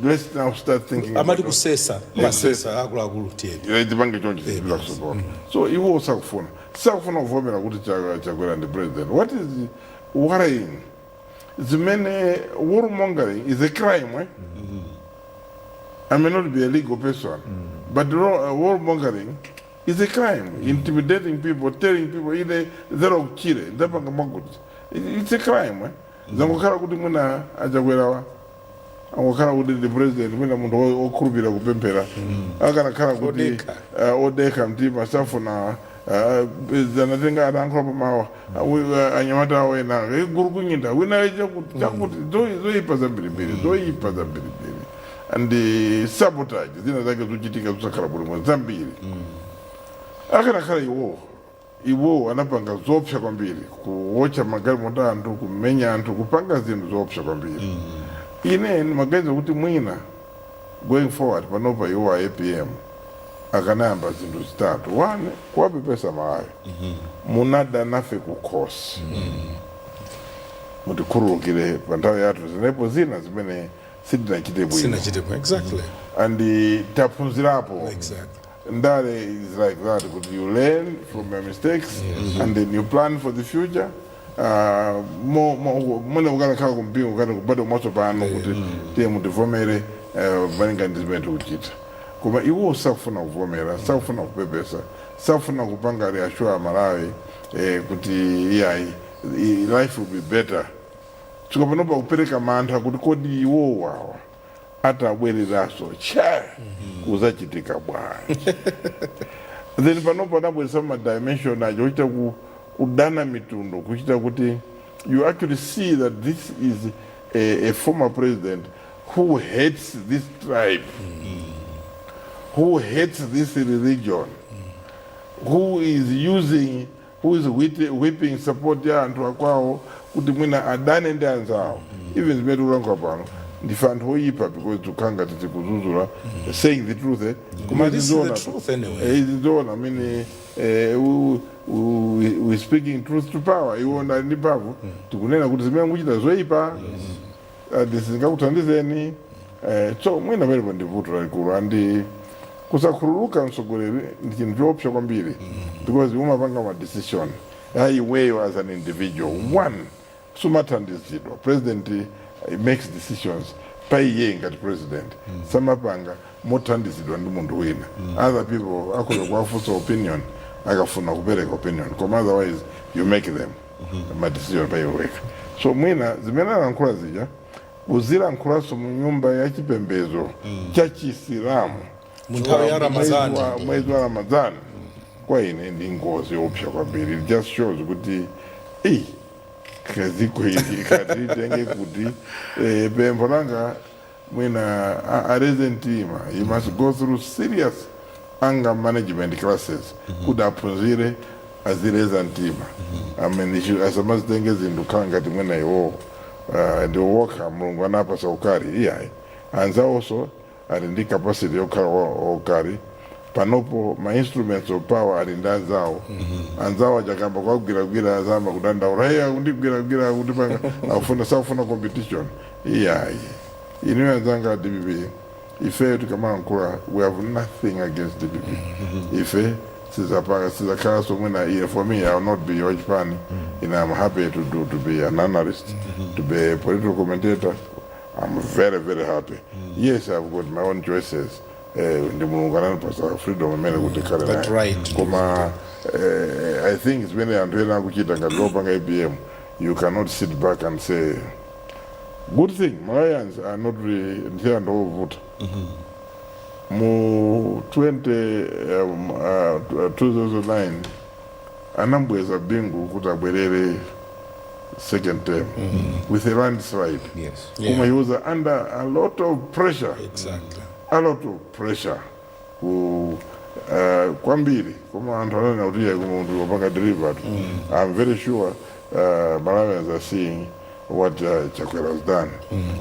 [SPEAKER 2] let's now start thinking
[SPEAKER 4] Amati
[SPEAKER 2] about
[SPEAKER 4] kusesa masesa akuluakulu, tiyeni.
[SPEAKER 2] Tipange chonchi zipita kusopota. So iwo sakufuna kuvomera kuti Chakwera ndi president. What is worrying, zimene warmongering is a crime, eh? I may not be a legal person, but warmongering is a crime. Intimidating people, telling people ine zero kuchire ndapanga mwakuti, it's a crime, eh? Zangokhala kuti mwina aChakwerawa angokhala kuti ndi president, mwina munthu okhulupirira kupemphera, akanakhala kuti
[SPEAKER 4] Odekha.
[SPEAKER 2] Odekha mtima, safuna zanatenga anayankhula pamawa anyamata awo ena guru kunyinda wina chakuti chakuti, zoyipa zambirimbiri, zoyipa zambirimbiri, and sabotage zina zake zochitika zosakhala bwino zambiri. Akanakhala iwo anapanga zoopsa kwambiri, kuwotcha magalimoto anthu, kumenya anthu, kupanga zinthu zoopsa kwambiri. Ine ndimaganiza kuti mwina going forward panopa iwo a APM akanayamba zinthu zitatu. One, kuwapepesa Malawi: munada nafe kukhosi, mutikhululukire, pa nthawi yathu zinepo zina zimene sitinachite bwino.
[SPEAKER 4] Sinachitepo, exactly.
[SPEAKER 2] And taphunzirapo. Ndale is like that, kuti you learn from your mistakes and then you plan for the future. Mwene ukanakhala kumpingo ukati kubadwa mwatsopano kuti tiye mutivomere malinga ndi zimene tikuchita. Koma iwo sakufuna kuvomera, sakufuna kupepesa, sakufuna kupanga reassure Malawi kuti iyayi, life will be better. Chifukwa panopa kupereka mantha kuti kodi iwo wawa atabwereraso cha kuzachitika bwanji? Then panopo anabweresa ma dimension acho kuchita kudana mitundu, kuchita kuti you actually see that this is a former president who hates this tribe, who hates this religion, who is using, who is whipping support ya anthu akwawo kuti mwina adane ndi anzawo. Even zimene tikulankhula pano, ndife anthu oyipa because tikukhala titi kuzuzula, saying the truth, eh? Koma
[SPEAKER 4] This is the
[SPEAKER 2] tizoona.
[SPEAKER 4] truth anyway.
[SPEAKER 2] Izizoona. I mean, we speaking truth to power. Iwo ndali ndi mphamvu, tikunena kuti zimene mukuchita zoyipa, zingakuthandizeni. So mwina pamenepo ndi vuto lalikulu, and kusakhululuka mtsogoleri ndi chinthu choopsa kwambiri, because umapanga ma decision iweyo as an individual. One, sumathandizidwa. President makes decisions pa iye ngati president, samapanga Mothandizidwa ndi munthu wina. Other people akhoza kuwafunsa opinion akafuna kupereka opinion, koma otherwise you make them ma decision pa iwe wekha. So mwina zimene alankhula zija, kuzilankhulanso mu nyumba ya chipembedzo cha Chisilamu
[SPEAKER 4] mu nthawi ya Ramazani,
[SPEAKER 2] mwezi wa Ramadhani, kwa ine ndi ngozi yoopsa kwambiri. It just shows kuti eyi, kaziko ili katitenge kuti pempho langa mwina aleze mtima. You must go through serious anger management classes kuti aphunzire azileza mtima. I mean, asamazitenge zinthu khala ngati mwina iwo ndi wokha Mulungu anapasa ukali. Iyayi, anzawonso ali ndi capacity yokhala ukali. Panopo ma instruments of power ali ndi anzawo. Anzawo achakamba kwagwiragwira, azamba kudandaula, "Hey, akundigwiragwira, akundipanga, akufuna, sakufuna competition." Iyayi, inuyo anzanga a DPP, ife tikamalankhula, we have nothing against DPP. Ife sizapanga, sizakhalanso mwina ine, for me, I will not be wachipani. And I'm happy to be an analyst, to be a political commentator. I'm very, very happy. Yes, I've got my own choices. Ndi Mulungu anandipasa freedom imene kuti khale
[SPEAKER 4] That
[SPEAKER 2] naye.
[SPEAKER 4] right.
[SPEAKER 2] Koma I think zimene anthu ena akuchita ngati lopanga APM, you cannot sit back and say good thing. Malawians are not really ndi anthu ovuta. Mu 20 2009 anambweza Bingu kuti abwerere second term with a landslide. Koma he was under a lot of pressure, a lot of pressure ku kwambiri, koma anthu ananena kuti iye munthu wapanga delivered. I'm very sure Malawians are seeing what Chakwera has done.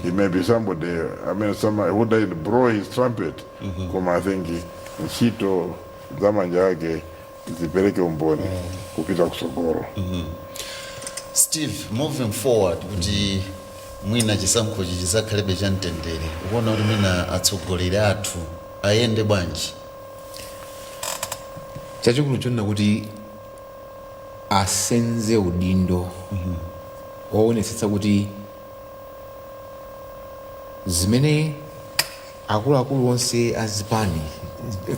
[SPEAKER 2] He may be somebody, I mean, somebody who didn't blow his trumpet, koma I think ntchito za manja ake zipereke umboni kupita kusogolo.
[SPEAKER 1] Steve, moving forward, kuti mwina chisankhochi chizakhalebe cha mtendere, ukuona kuti mwina atsogoleri athu ayende bwanji?
[SPEAKER 3] Chachikulu chonena kuti asenze udindo woonetsetsa kuti zimene akuluakulu onse azipani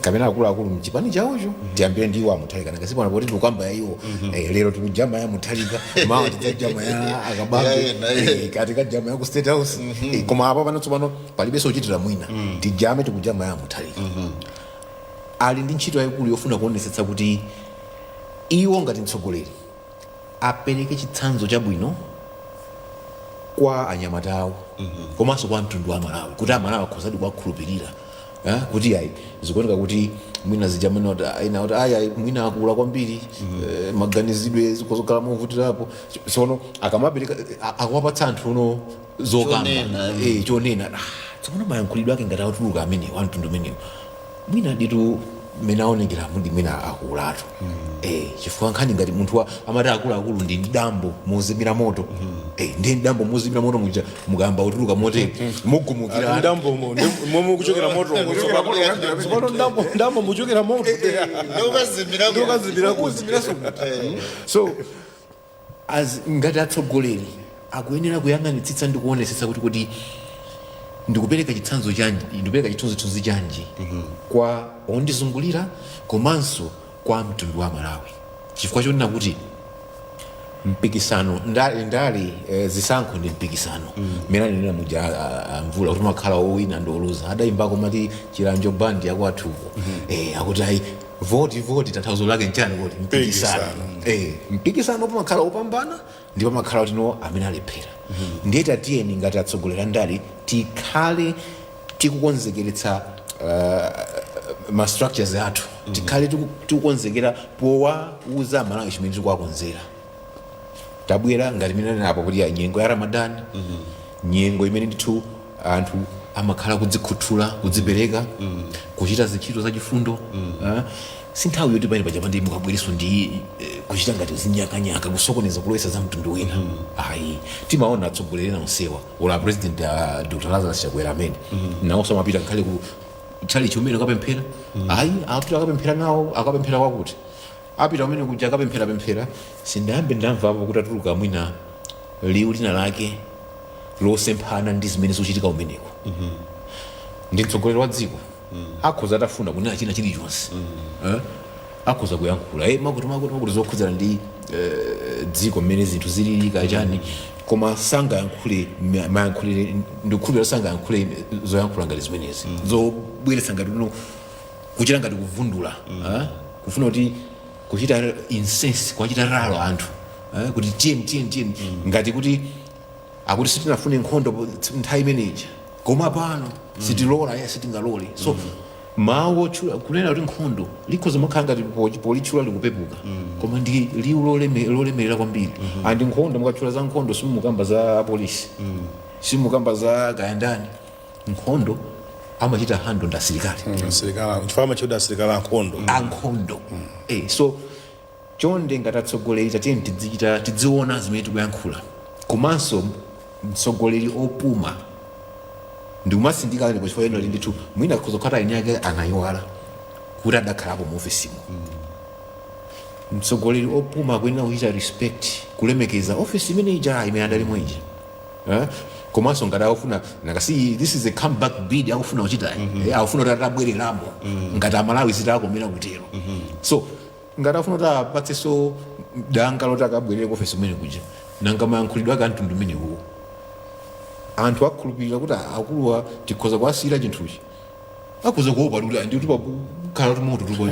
[SPEAKER 3] kapena akuluakulu mchipani chawocho, tiyambire ndi iwo aMutharika, nakasipana poti tikukamba ya iwo. Lero tikujama ya Mutharika, mawa tidzajama ya aKabambe,
[SPEAKER 1] Ya ena.
[SPEAKER 3] Kati kajama ya ku State House. Koma apa pano tsopano palibenso kuchitira mwina, tijame, tikujama ya Mutharika. Ali ndi ntchito yayikulu yofuna kuonetsetsa kuti iwo ngati mtsogoleri apereke chitsanzo chabwino kwa anyamata awo komanso kwa mtundu wa Malawi, kuti Amalawi akhozadi kuwakhulupirira. Kuti ayi, zikuoneka kuti mwina zija mwina kuti ena kuti ayi, mwina akula kwambiri, maganizidwe zikozokhala movutirapo. Tsono akamapereka, akuwapatsa anthu uno zokamba,
[SPEAKER 1] Chonena.
[SPEAKER 3] Chonena. Tsopano mayankhulidwe ake ngati atuluka amenewo amtundu umenewo, mwina ditu mmene aonekera ndi mwina akulatu, chifukwa nkhani ngati munthu amati akuluakulu ndi dambo mozimira moto, ndi dambo mozimira moto muja, mukayamba kutuluka motere mugumukira.
[SPEAKER 4] Ndambo momwe kuchokera moto, tsopano ndambo muchokera moto.
[SPEAKER 1] Ndokazimira.
[SPEAKER 4] Ndokazimira.
[SPEAKER 3] So as ngati atsogoleri akuyenera kuyang'anitsitsa ndi kuonetsetsa kuti ndikupereka chitsanzo chanji, ndikupereka chithunzithunzi chanji kwa ondizungulira komanso kwa mtundu wa Malawi, chifukwa chonena kuti mpikisano ndale ndale, zisankho ndi mpikisano. Mmene anenera muja a Mvula kuti makhala owina ndi oluza, adayimbako mati Chilanjo Band yakwathuko, akuti ayi, voti voti, tanthauzo lake nchani? Kuti mpikisano, mpikisano pamakhala opambana ndi pamakhala kuti no, amene alephera. Ndiye tatiyeni ngati atsogoleri andale tikhale tikukonzekeretsa ma structures athu, tikhale tikukonzekera powauza Amalawi chimene tikuwakonzera. Tabwera ngati imene apo kuti ya nyengo ya Ramadan, nyengo imene ndithu anthu amakhala kudzikhuthula, kudzipereka, kuchita zintchito zachifundo. Si nthawi yoti pamene paja pandi mukabwereso ndi kuchita ngati zinyakanyaka, kusokoneza, kulowesa za mtundu wina. Ayi, timaona atsogoleri ena onsewa, ola President Dr Lazarus Chakwera amene nawonso amapita ngakhale ku tchalichi umene akapemphera. Ayi, apita akapemphera nawo, akapemphera kwakuti apita kumene kuja akapemphera-pemphera, sindayambe ndamvapo kuti atuluka mwina liwu lina lake losemphana ndi zimene zikuchitika kumeneko. Ndi mtsogoleri wa dziko. Akhoza atafuna kunena china chilichonse, eh? Akhoza kuyankhula makuti makuti makuti zokhudzana ndi dziko mmene zinthu zilili kachani, koma sangayankhule mayankhulire, ndikukhulupirira sangayankhule zoyankhula ngati zimenezi zobweretsa ngati kuno kuchita ngati kuvundula, eh? Kufuna kuti kuchita incense, kwachita rally anthu, eh? Kuti tiyeni, tiyeni, tiyeni, ngati kuti akuti sitinafune nkhondo nthawi imeneyi, koma pano sitilola ya sitingalole. So mawu otchula kunena kuti nkhondo likhoza makhala ngati politchula likupepuka, koma ndi liwu lolemerera kwambiri. And nkhondo, mukatchula za nkhondo, simukamba za apolisi, simukamba za kayandani. Nkhondo amachita handle ndi asilikali.
[SPEAKER 4] Asilikali, chifukwa amachedwa asilikali ankhondo.
[SPEAKER 3] Ankhondo, eh. So chonde, ngati atsogoleri, tatiyeni tidzichita, tidziona zimene tikuyankhula. Komanso mtsogoleri opuma, ndikumasindika ndipo chifukwa eno ndithu mwina kuzokhala eni ake anayiwala kuti adakhalapo mu ofisimo. Mtsogoleri opuma akuyenera kuchita respect, kulemekeza ofisi imene ija imene adalimo ija, eh? Komanso ngati akufuna nakasi, this is a comeback bid akufuna kuchita, akufuna kuti atabwereramo ngati Amalawi zitakomera kutero. So ngati afuna kuti apatsenso danga loti akabwerere ku ofisi kumene kuja, nanga mayankhulidwe ake amtundu umenewo, anthu akhulupirira kuti akuluwa tikhoza kuwasiyira chinthuchi? Akhoza kuopa kuti ndikuti pakhala kuti moto tuli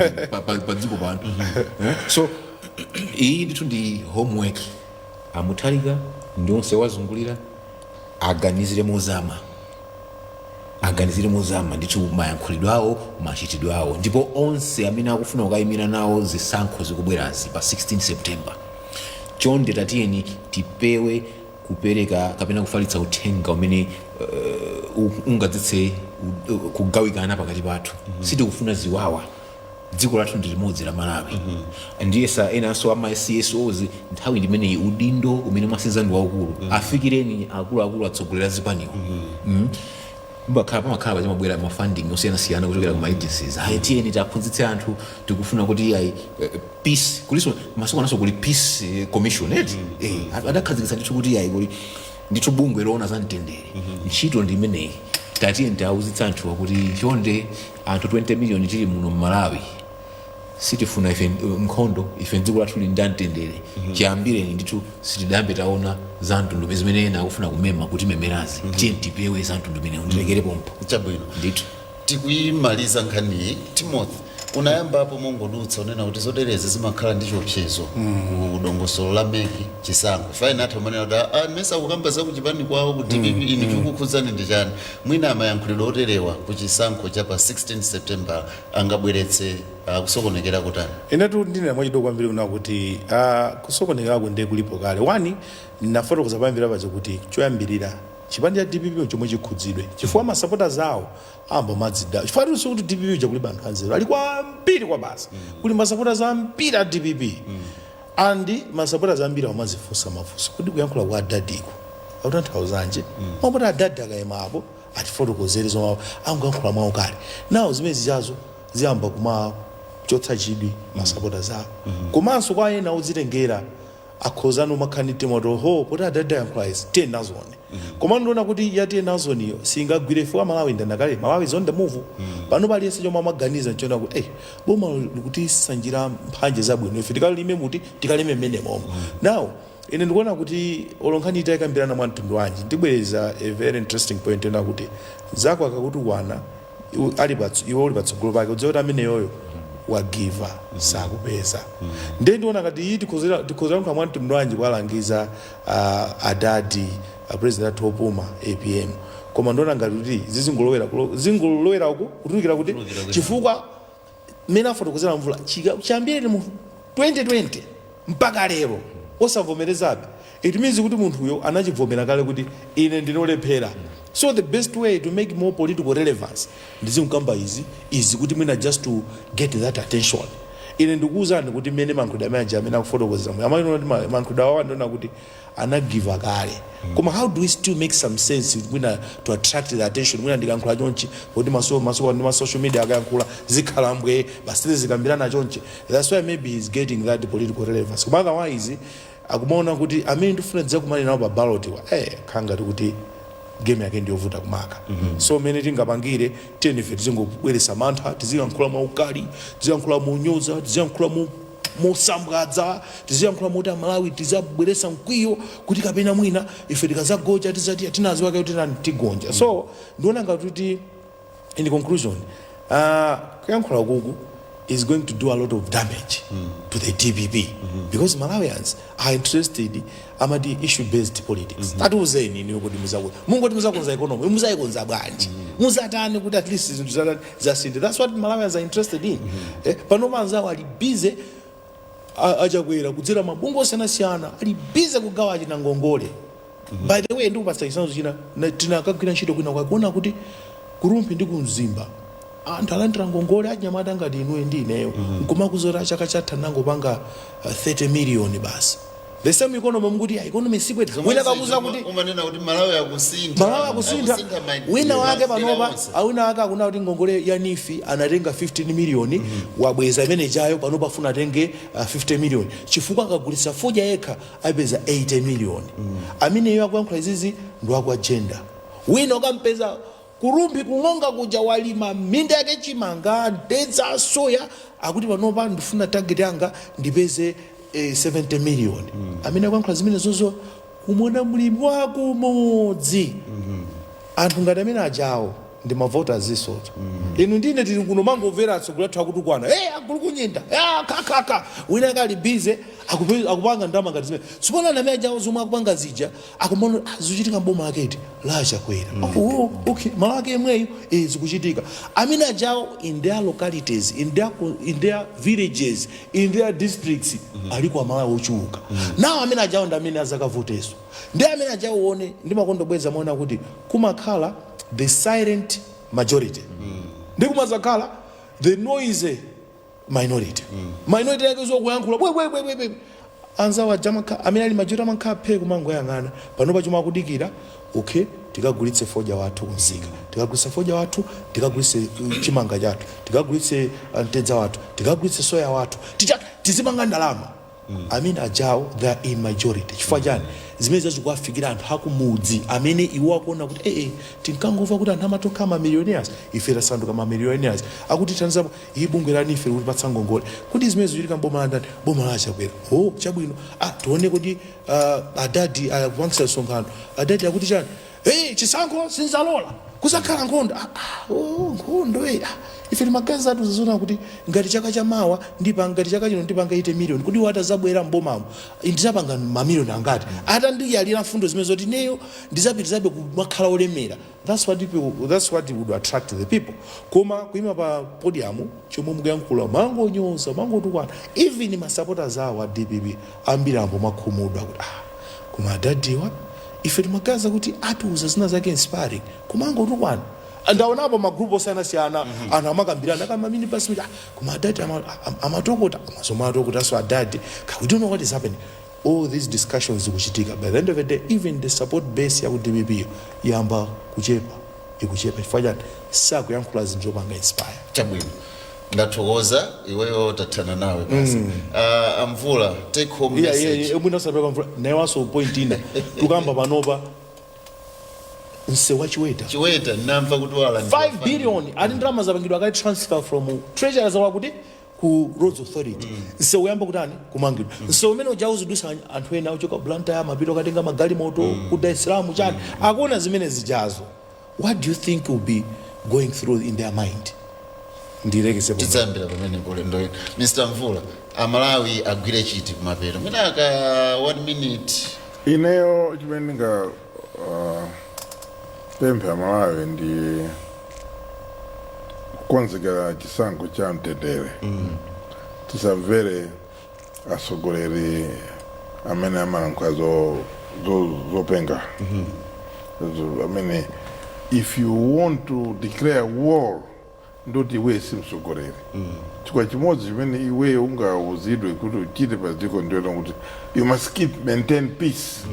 [SPEAKER 3] pa dziko pano, eh? So iyi ndithu ndi homework. Amutharika ndi onse wazungulira aganizire mozama, aganizire mozama ndithu mayankhulidwe awo, machitidwe awo. Ndipo onse amene akufuna kukayimira nawo zisankho zikubwerazi pa 16 September, chonde tatiyeni tipewe kupereka kapena kufalitsa uthenga umene ungadzetse kugawikana pakati pathu. Sitikufuna ziwawa. Dziko lathu ndi limodzi la Malawi. Ndiye sa enanso ama CSOs, nthawi ndimeneyi, udindo umene mwasenza ndi waukulu. Afikireni akuluakulu, atsogolera zipaniwo. Mbakhala pamakhala pachimabwera ma funding osiyanasiyana kuchokera ku ma agencies. Ayi, tiyeni tiaphunzitse anthu, tikufuna kuti ayi peace kuliso masiku ananso kuli peace commission eti, adakhazikitsa ndithu kuti ayi kuli ndithu bungwe loona za mtendere. Ntchito ndi imeneyi. Tatiyeni tiauzitse anthuwa kuti chonde, anthu 20 million tili muno mMalawi, sitifuna ife nkhondo. Ife dziko lathu lili ndi mtendere. Chiyambireni ndithu sitidambe taona za mtundu zimene ena akufuna kumema kuti memerazi. Tiyeni tipewe za mtundu umenewu. Ndilekere pompo.
[SPEAKER 1] Chabwino.
[SPEAKER 3] Ndithu.
[SPEAKER 1] Tikuyimaliza nkhaniyi. Timothy, unayambapo mongodutsa unena kuti zoterezi zimakhala ndi chiopsezo ku dongosolo la MEC chisankho. Faina athu amanena kuti, "Ah, mesa kukamba za kuchipani kwawo ku DPP, inu chikukhudzani ndi chani?" Mwina amayankhulidwe oterewa ku chisankho cha pa 16 September angabweretse kusokonekera kutani?
[SPEAKER 4] Inetu ndinena mwachidwi kwambiri kuna kuti kusokonekerako ndiye kulipo kale. One, nafotokoza payambira paja kuti choyambirira chipani cha DPP chomwe chikhudzidwe, chifukwa masapota awo amba madzida, chifukwa tinso kuti DPP chakulibe anthu anzeru ali kwambiri kwa basi. Kuli masapota ambiri a DPP, and masapota ambiri amazifunsa mafunso kuti kuyankhula kwa adadiko akutanthauzanji? Mapota adadi akayima apo atifotokozere zomwe angoyankhula mwawo kale nawo. Zimene zichazo ziyamba kumachotsa chidwi masapota zawo. Komanso kwa ena odzitengera akhozano umakhala ndi mtima kuti, "Oho, poti adadi ayankhula izi, tiye nazone." Koma ndiona kuti ya tiye nazoniyo singagwire ifo. Malawi ndandakale, Malawi is on the move. Pano paliyense chomwe amaganiza nchiona kuti, "Hey, boma likutisanjira mphanje zabwino, ife tikalime muti, tikalime mmene momwe." Now ine ndikuona kuti olonkhani itayikambirana mwa mtundu wanji, ndibwereza a very interesting point ena kuti zako akakutukwana iwe uli patsogolo pake, udziwe kuti ameneyoyo wagiva, sakupeza. Ndiye ndiona ngati iyi tikhozera kunkha mwa mtundu wanji kuwalangiza adadi, president athu opuma APM. Koma ndiona ngati kuti zizingolowera zingolowera uku kutulukira kuti, chifukwa mmene afotokozera Mvula, chiyambireni mu 2020 mpaka lero osavomerezabe, it means kuti munthuyo anachivomera kale kuti ine ndinolephera. So the best way to make more political relevance ndizimkamba izi izi kuti mwina just to get that attention. Ine ndikuwuzani kuti mmene mankhulidwe amene aja amene akufotokozera mwe amaona kuti mankhulidwe awawa, ndiona kuti anagiva kale. Koma how do we still make some sense mwina to attract the attention? Mwina ndikankhula chonchi poti maso maso ndi ma social media akayankhula zikhala mbwe basi, zikambirana chonchi. That's why maybe he's getting that political relevance. Koma otherwise akumaona kuti amene ndifuna ndidzakumane nawo pa ballot wa khangati kuti Game yake ndiyovuta kumaka. So mene tingapangire, tiyeni ife tizingobweresa mantha, tiziyankhula mwaukali, tiziyankhula monyoza, tiziyankhula mosambwadza, tiziyankhula moti Amalawi tizabweresa mkwiyo, kuti kapena mwina ife tikazagoja tizati tinaziwake kuti tani tigonja. So ndiona ngati kuti in conclusion, kuyankhula kuku is going to do a lot of damage to the DPP, because Malawians are interested, amati issue based politics. Tatiuzeni iniyo kuti mungoti muzakonza economy, muzayikonza bwanji, muzatani kuti at least zinthu zatani zasinthe? That's what Malawians are interested in. Pano anzawo ali busy, aChakwera kudzera mabungwe osiyanasiyana ali busy kugawa achina ngongole. By the way, ndikupatsa chitsanzo china. Tinakagwira ntchito kwina kwakuona kuti kuRumphi ndi kuMzimba anthu alandira ngongole, achinyamata ngati inuyo ndi ineyo, nkumakuzota chaka chatha nangopanga 30 million basi. The same economy mukuti ya economy sikweta, wina kakuza kuti
[SPEAKER 1] Umanena kuti Malawi akusintha.
[SPEAKER 4] Malawi akusintha. Wina wake panopa
[SPEAKER 1] onse.
[SPEAKER 4] Wina wake akuna kuti ngongole ya NEEF anatenga 15 million, wabweza imene chayo, panopa afuna atenge 50 million chifukwa akagulitsa fodya yekha apeza 80 million. Ameneyo akuyankhula izizi ndi wakwa gender. Wina ukampeza kuRumphi kung'onga kuja, walima minda yake, chimanga, mtedza, soya, akuti panopa ndifuna target yanga ndipeze 70 million. Amene akuyankhula zimene zozo kumona mlimi wakumudzi, anthu ngati amene ajawo ndi mavoters isoto. Inu ndine tili kuno mangomvera atsogoleri athu akutukwana, hey, agulu kunyinda kakaka. Wina akali busy akupanga ndalama ngati zimene. Tsopano amene ajawo zomwe akupanga zija akumaona, ah, zikuchitika mboma aketi laChakwera. Oh, okay, malo ake yemweyo, zikuchitika. Amene ajawo in their localities, in their villages, in their districts, aliko Amalawi ochuluka nawo. Amene ajawo ndi amene azakavoteso, ndi amene ajawo uone ndimakondobweza maona kuti kumakhala the silent majority ndi kumazakhala the noisy minority. Minority yake zokuyankhula bwebwebwebwe, anzawo aja amene ali majority amakhala phe kumangoyang'ana. Panopa chomwe akudikira, okay, tikagulitse fodya wathu kumsika, tikagulitse fodya wathu, tikagulitse chimanga chathu, tikagulitse mtedza wathu, tikagulitse soya wathu, tizipanga ndalama. Amene ajawo they are in majority. Chifukwa chani? Zimene zazikuwafikira anthu akumudzi amene iwo akuona kuti tinkangomva kuti anthu amatokha ma millionaires, ife tasanduka ma millionaires, akuti thandizapo iyi bungwe la NEEF likutipatsa ngongole. Kuti zimene zikuchitika mboma la ndani? Boma la Chakwera. Oh, chabwino, ah, tione kuti adadi akupangisa msonkhano, adadi akuti chani? Hey, chisankho sinzalola, kusakhala nkhondo. Ah, ah, oh, nkhondo, ah. Ife timagaza atu zazona kuti ngati chaka chamawa ndipanga, ngati chaka chino ndipanga 80 million, kuti iwo atazabwera mbomamo ndizapanga mamiliyoni angati? Atandiyalira mfundo zimene zoti neyo ndizapitizabe kumakhala olemera. That's what would attract the people. Koma kuima pa podium, chomwe mukuyankhula mangonyoza, mangotukwana, even ma supporters awo a DPP ambiri ambo makhumudwa kuti, ah, koma adadiwa ife timagaza kuti atiuza zina zake inspiring, koma angotukwana. Ndaonapo magrupu osiyanasiyana, anthu amakambirana kama mini basi, ah, koma adadi amatokota amasomo atokota, so adadi, we don't know what is happening. All these discussions zikuchitika. By the end of the day, even the support base ya ku DPP yamba kuchepa, ikuchepa. Chifukwa chani? Sakuyankhula zinthu zopanga inspire.
[SPEAKER 1] Chabwino, ndathokoza. Iweyo tathana nawe basi. Amvula, take home message.
[SPEAKER 4] Yeah, mwina usapeka Mvula nayewanso point ina tukamba panopa msewu wa Chiweta.
[SPEAKER 1] Chiweta, namva kuti wala
[SPEAKER 4] 5 billion ati ndalama zapangidwa kale transfer from treasury zawa kuti ku Roads Authority. Msewu uyamba kutani? Kumangidwa. Msewu umene uja uzidusa anthu ena ochoka Blantyre, mapito katenga magalimoto ku Dar es Salaam chani, akuona zimene zijazo, what do you think will be going through in their mind? Ndilekeze pomwe.
[SPEAKER 1] Tidzayambira pamene ulendo ina. Mr Mvula, Amalawi agwire chiti kumapeto mwina aka one minute?
[SPEAKER 2] Ineyo chimene ndinga pemphe Amalawi ndi kukonzekera chisankho cha mtendere. Tisamvere atsogoleri amene amalankhula zopenga. Amene if you want to declare war, ndoti iwe si mtsogoleri, chifukwa chimodzi chimene iwe ungauzidwe kuti uchite pa dziko ndiyona kuti you must keep maintain peace.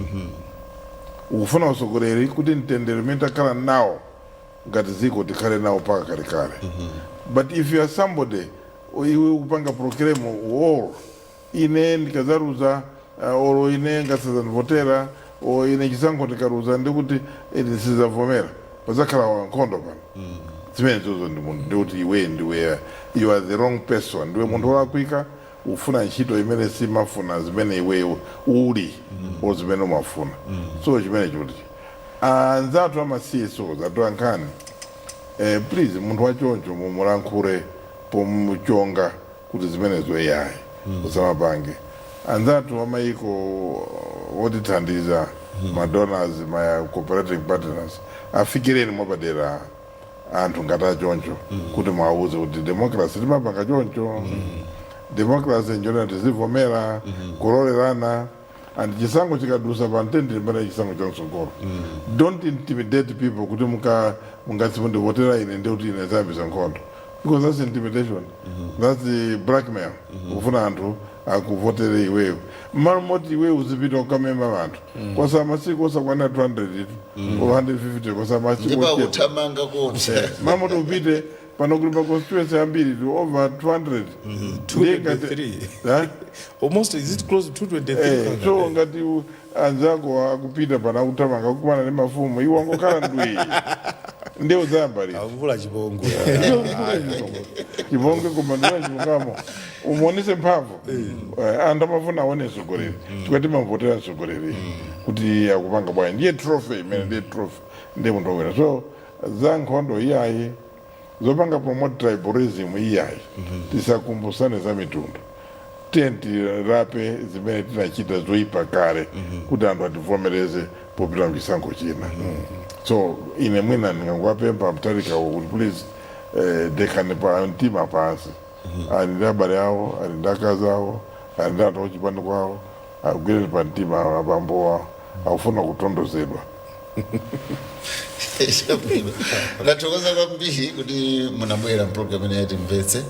[SPEAKER 2] Ukufuna utsogoleri kuti mtendere umene takhala nawo ngati dziko tikhale nawo mpaka kalekale. But if you are somebody iwe ukupanga proclaim war, ine ndikazaluza, olo ine ngasazandivotera. O ine chisankho tikaluza ndikuti ine sizavomera, pazakhala nkhondo pano. Zimene zozo ndi munthu, ndikuti iwe ndiwe, you are the wrong person, ndiwe munthu wolakwika. Ufuna ntchito imene simafuna zimene iwe uli o zimene umafuna. So chimene chikuti anzathu ama CSOs, atolankhani, please, munthu wachoncho mumulankhule pomuchonga kuti zimenezo iyayi, usamapange. Anzathu amayiko otithandiza, ma donors, ma cooperating partners, afikireni mwapadera anthu ngati achoncho kuti mwauze kuti democracy timapanga choncho. Democracy njona tizivomera kulolerana, and chisankho chikadusa pa mtendere pamene chisankho chamtsogolo. Don't intimidate people kuti muka mungati mundivotera ine ndikuti ine zayambisa nkhondo, because that's intimidation, that's the blackmail. Kufuna anthu akuvotere iweyo mmalo moti iweyo uzipita ukamema anthu kosa masiku osakwana 200 itu or 150, kosa masiku
[SPEAKER 1] Ndipo
[SPEAKER 2] ochepa.
[SPEAKER 1] Akuthamanga kopsa.
[SPEAKER 2] Mamoti upite pano kuli pa constituency ambiri to over 200. Ndiye
[SPEAKER 4] 223.
[SPEAKER 2] Eh?
[SPEAKER 4] Almost, is it close to 223?
[SPEAKER 2] Eh, so ngati anzako akupita pana akuthamanga kukumana ndi mafumu, iwo angokhala ndwi, ndiye udzayambalira.
[SPEAKER 4] Amvula chipongwe.
[SPEAKER 2] Chipongwe, koma ndiwe chipongamo umuonese mphamvu. Anthu amafuna aone mtsogoleri chifukwa timamvotera mtsogoleri kuti akupanga bwanji. Ndiye trophy imene, ndiye trophy, ndiye munthu wina. So za nkhondo iyayi, zopanga promote tribalism iyayi, tisakumbusane za mitundu. Tiye tirape zimene tinachita zoyipa kale kuti anthu ativomereze popita mchisankho china. So ine mwina ndingangowapempha Mutharikawo kuti please, dekhani pa mtima pansi. Ali ndi abale awo, ali ndi akazi awo, ali ndi anthu achipani kwawo. Agwireni pa mtima abambo awo, akufuna kutondozedwa.
[SPEAKER 1] Chabwino, ndathokoza kwambiri kuti munabwera mpulogalamu imene yatimvetse.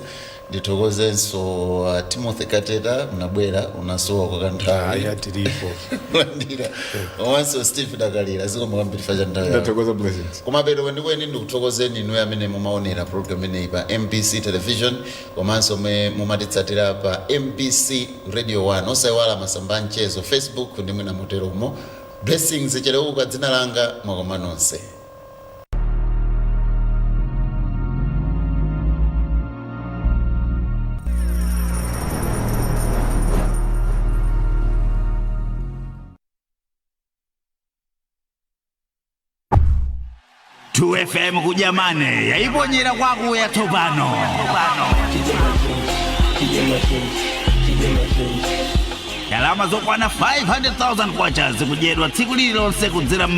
[SPEAKER 1] Ndithokozenso Timothy Kateta, munabwera, unasowa kwa kanthawi.
[SPEAKER 4] Aya, tilipo.
[SPEAKER 1] Kulandira komanso Steve Dakalira, zikomo kwambiri fa cha nthawi yako.
[SPEAKER 3] Ndathokoza, Blessings.
[SPEAKER 1] Kumapeto kwenikweni ndikuthokozeni inu amene mumaonera program imeneyi pa MBC Television komanso mwe mumatitsatira pa MBC Radio 1. Osayiwala masamba a mchezo, Facebook ndi mwina moteromo. Blessings Cheleuka dzina langa, mwakoma nonse.
[SPEAKER 6] 2FM kujamane yaiponyera kwakuya tsopano. Ndalama zokwana 500,000 kwacha zikudyedwa tsiku lililonse kudzera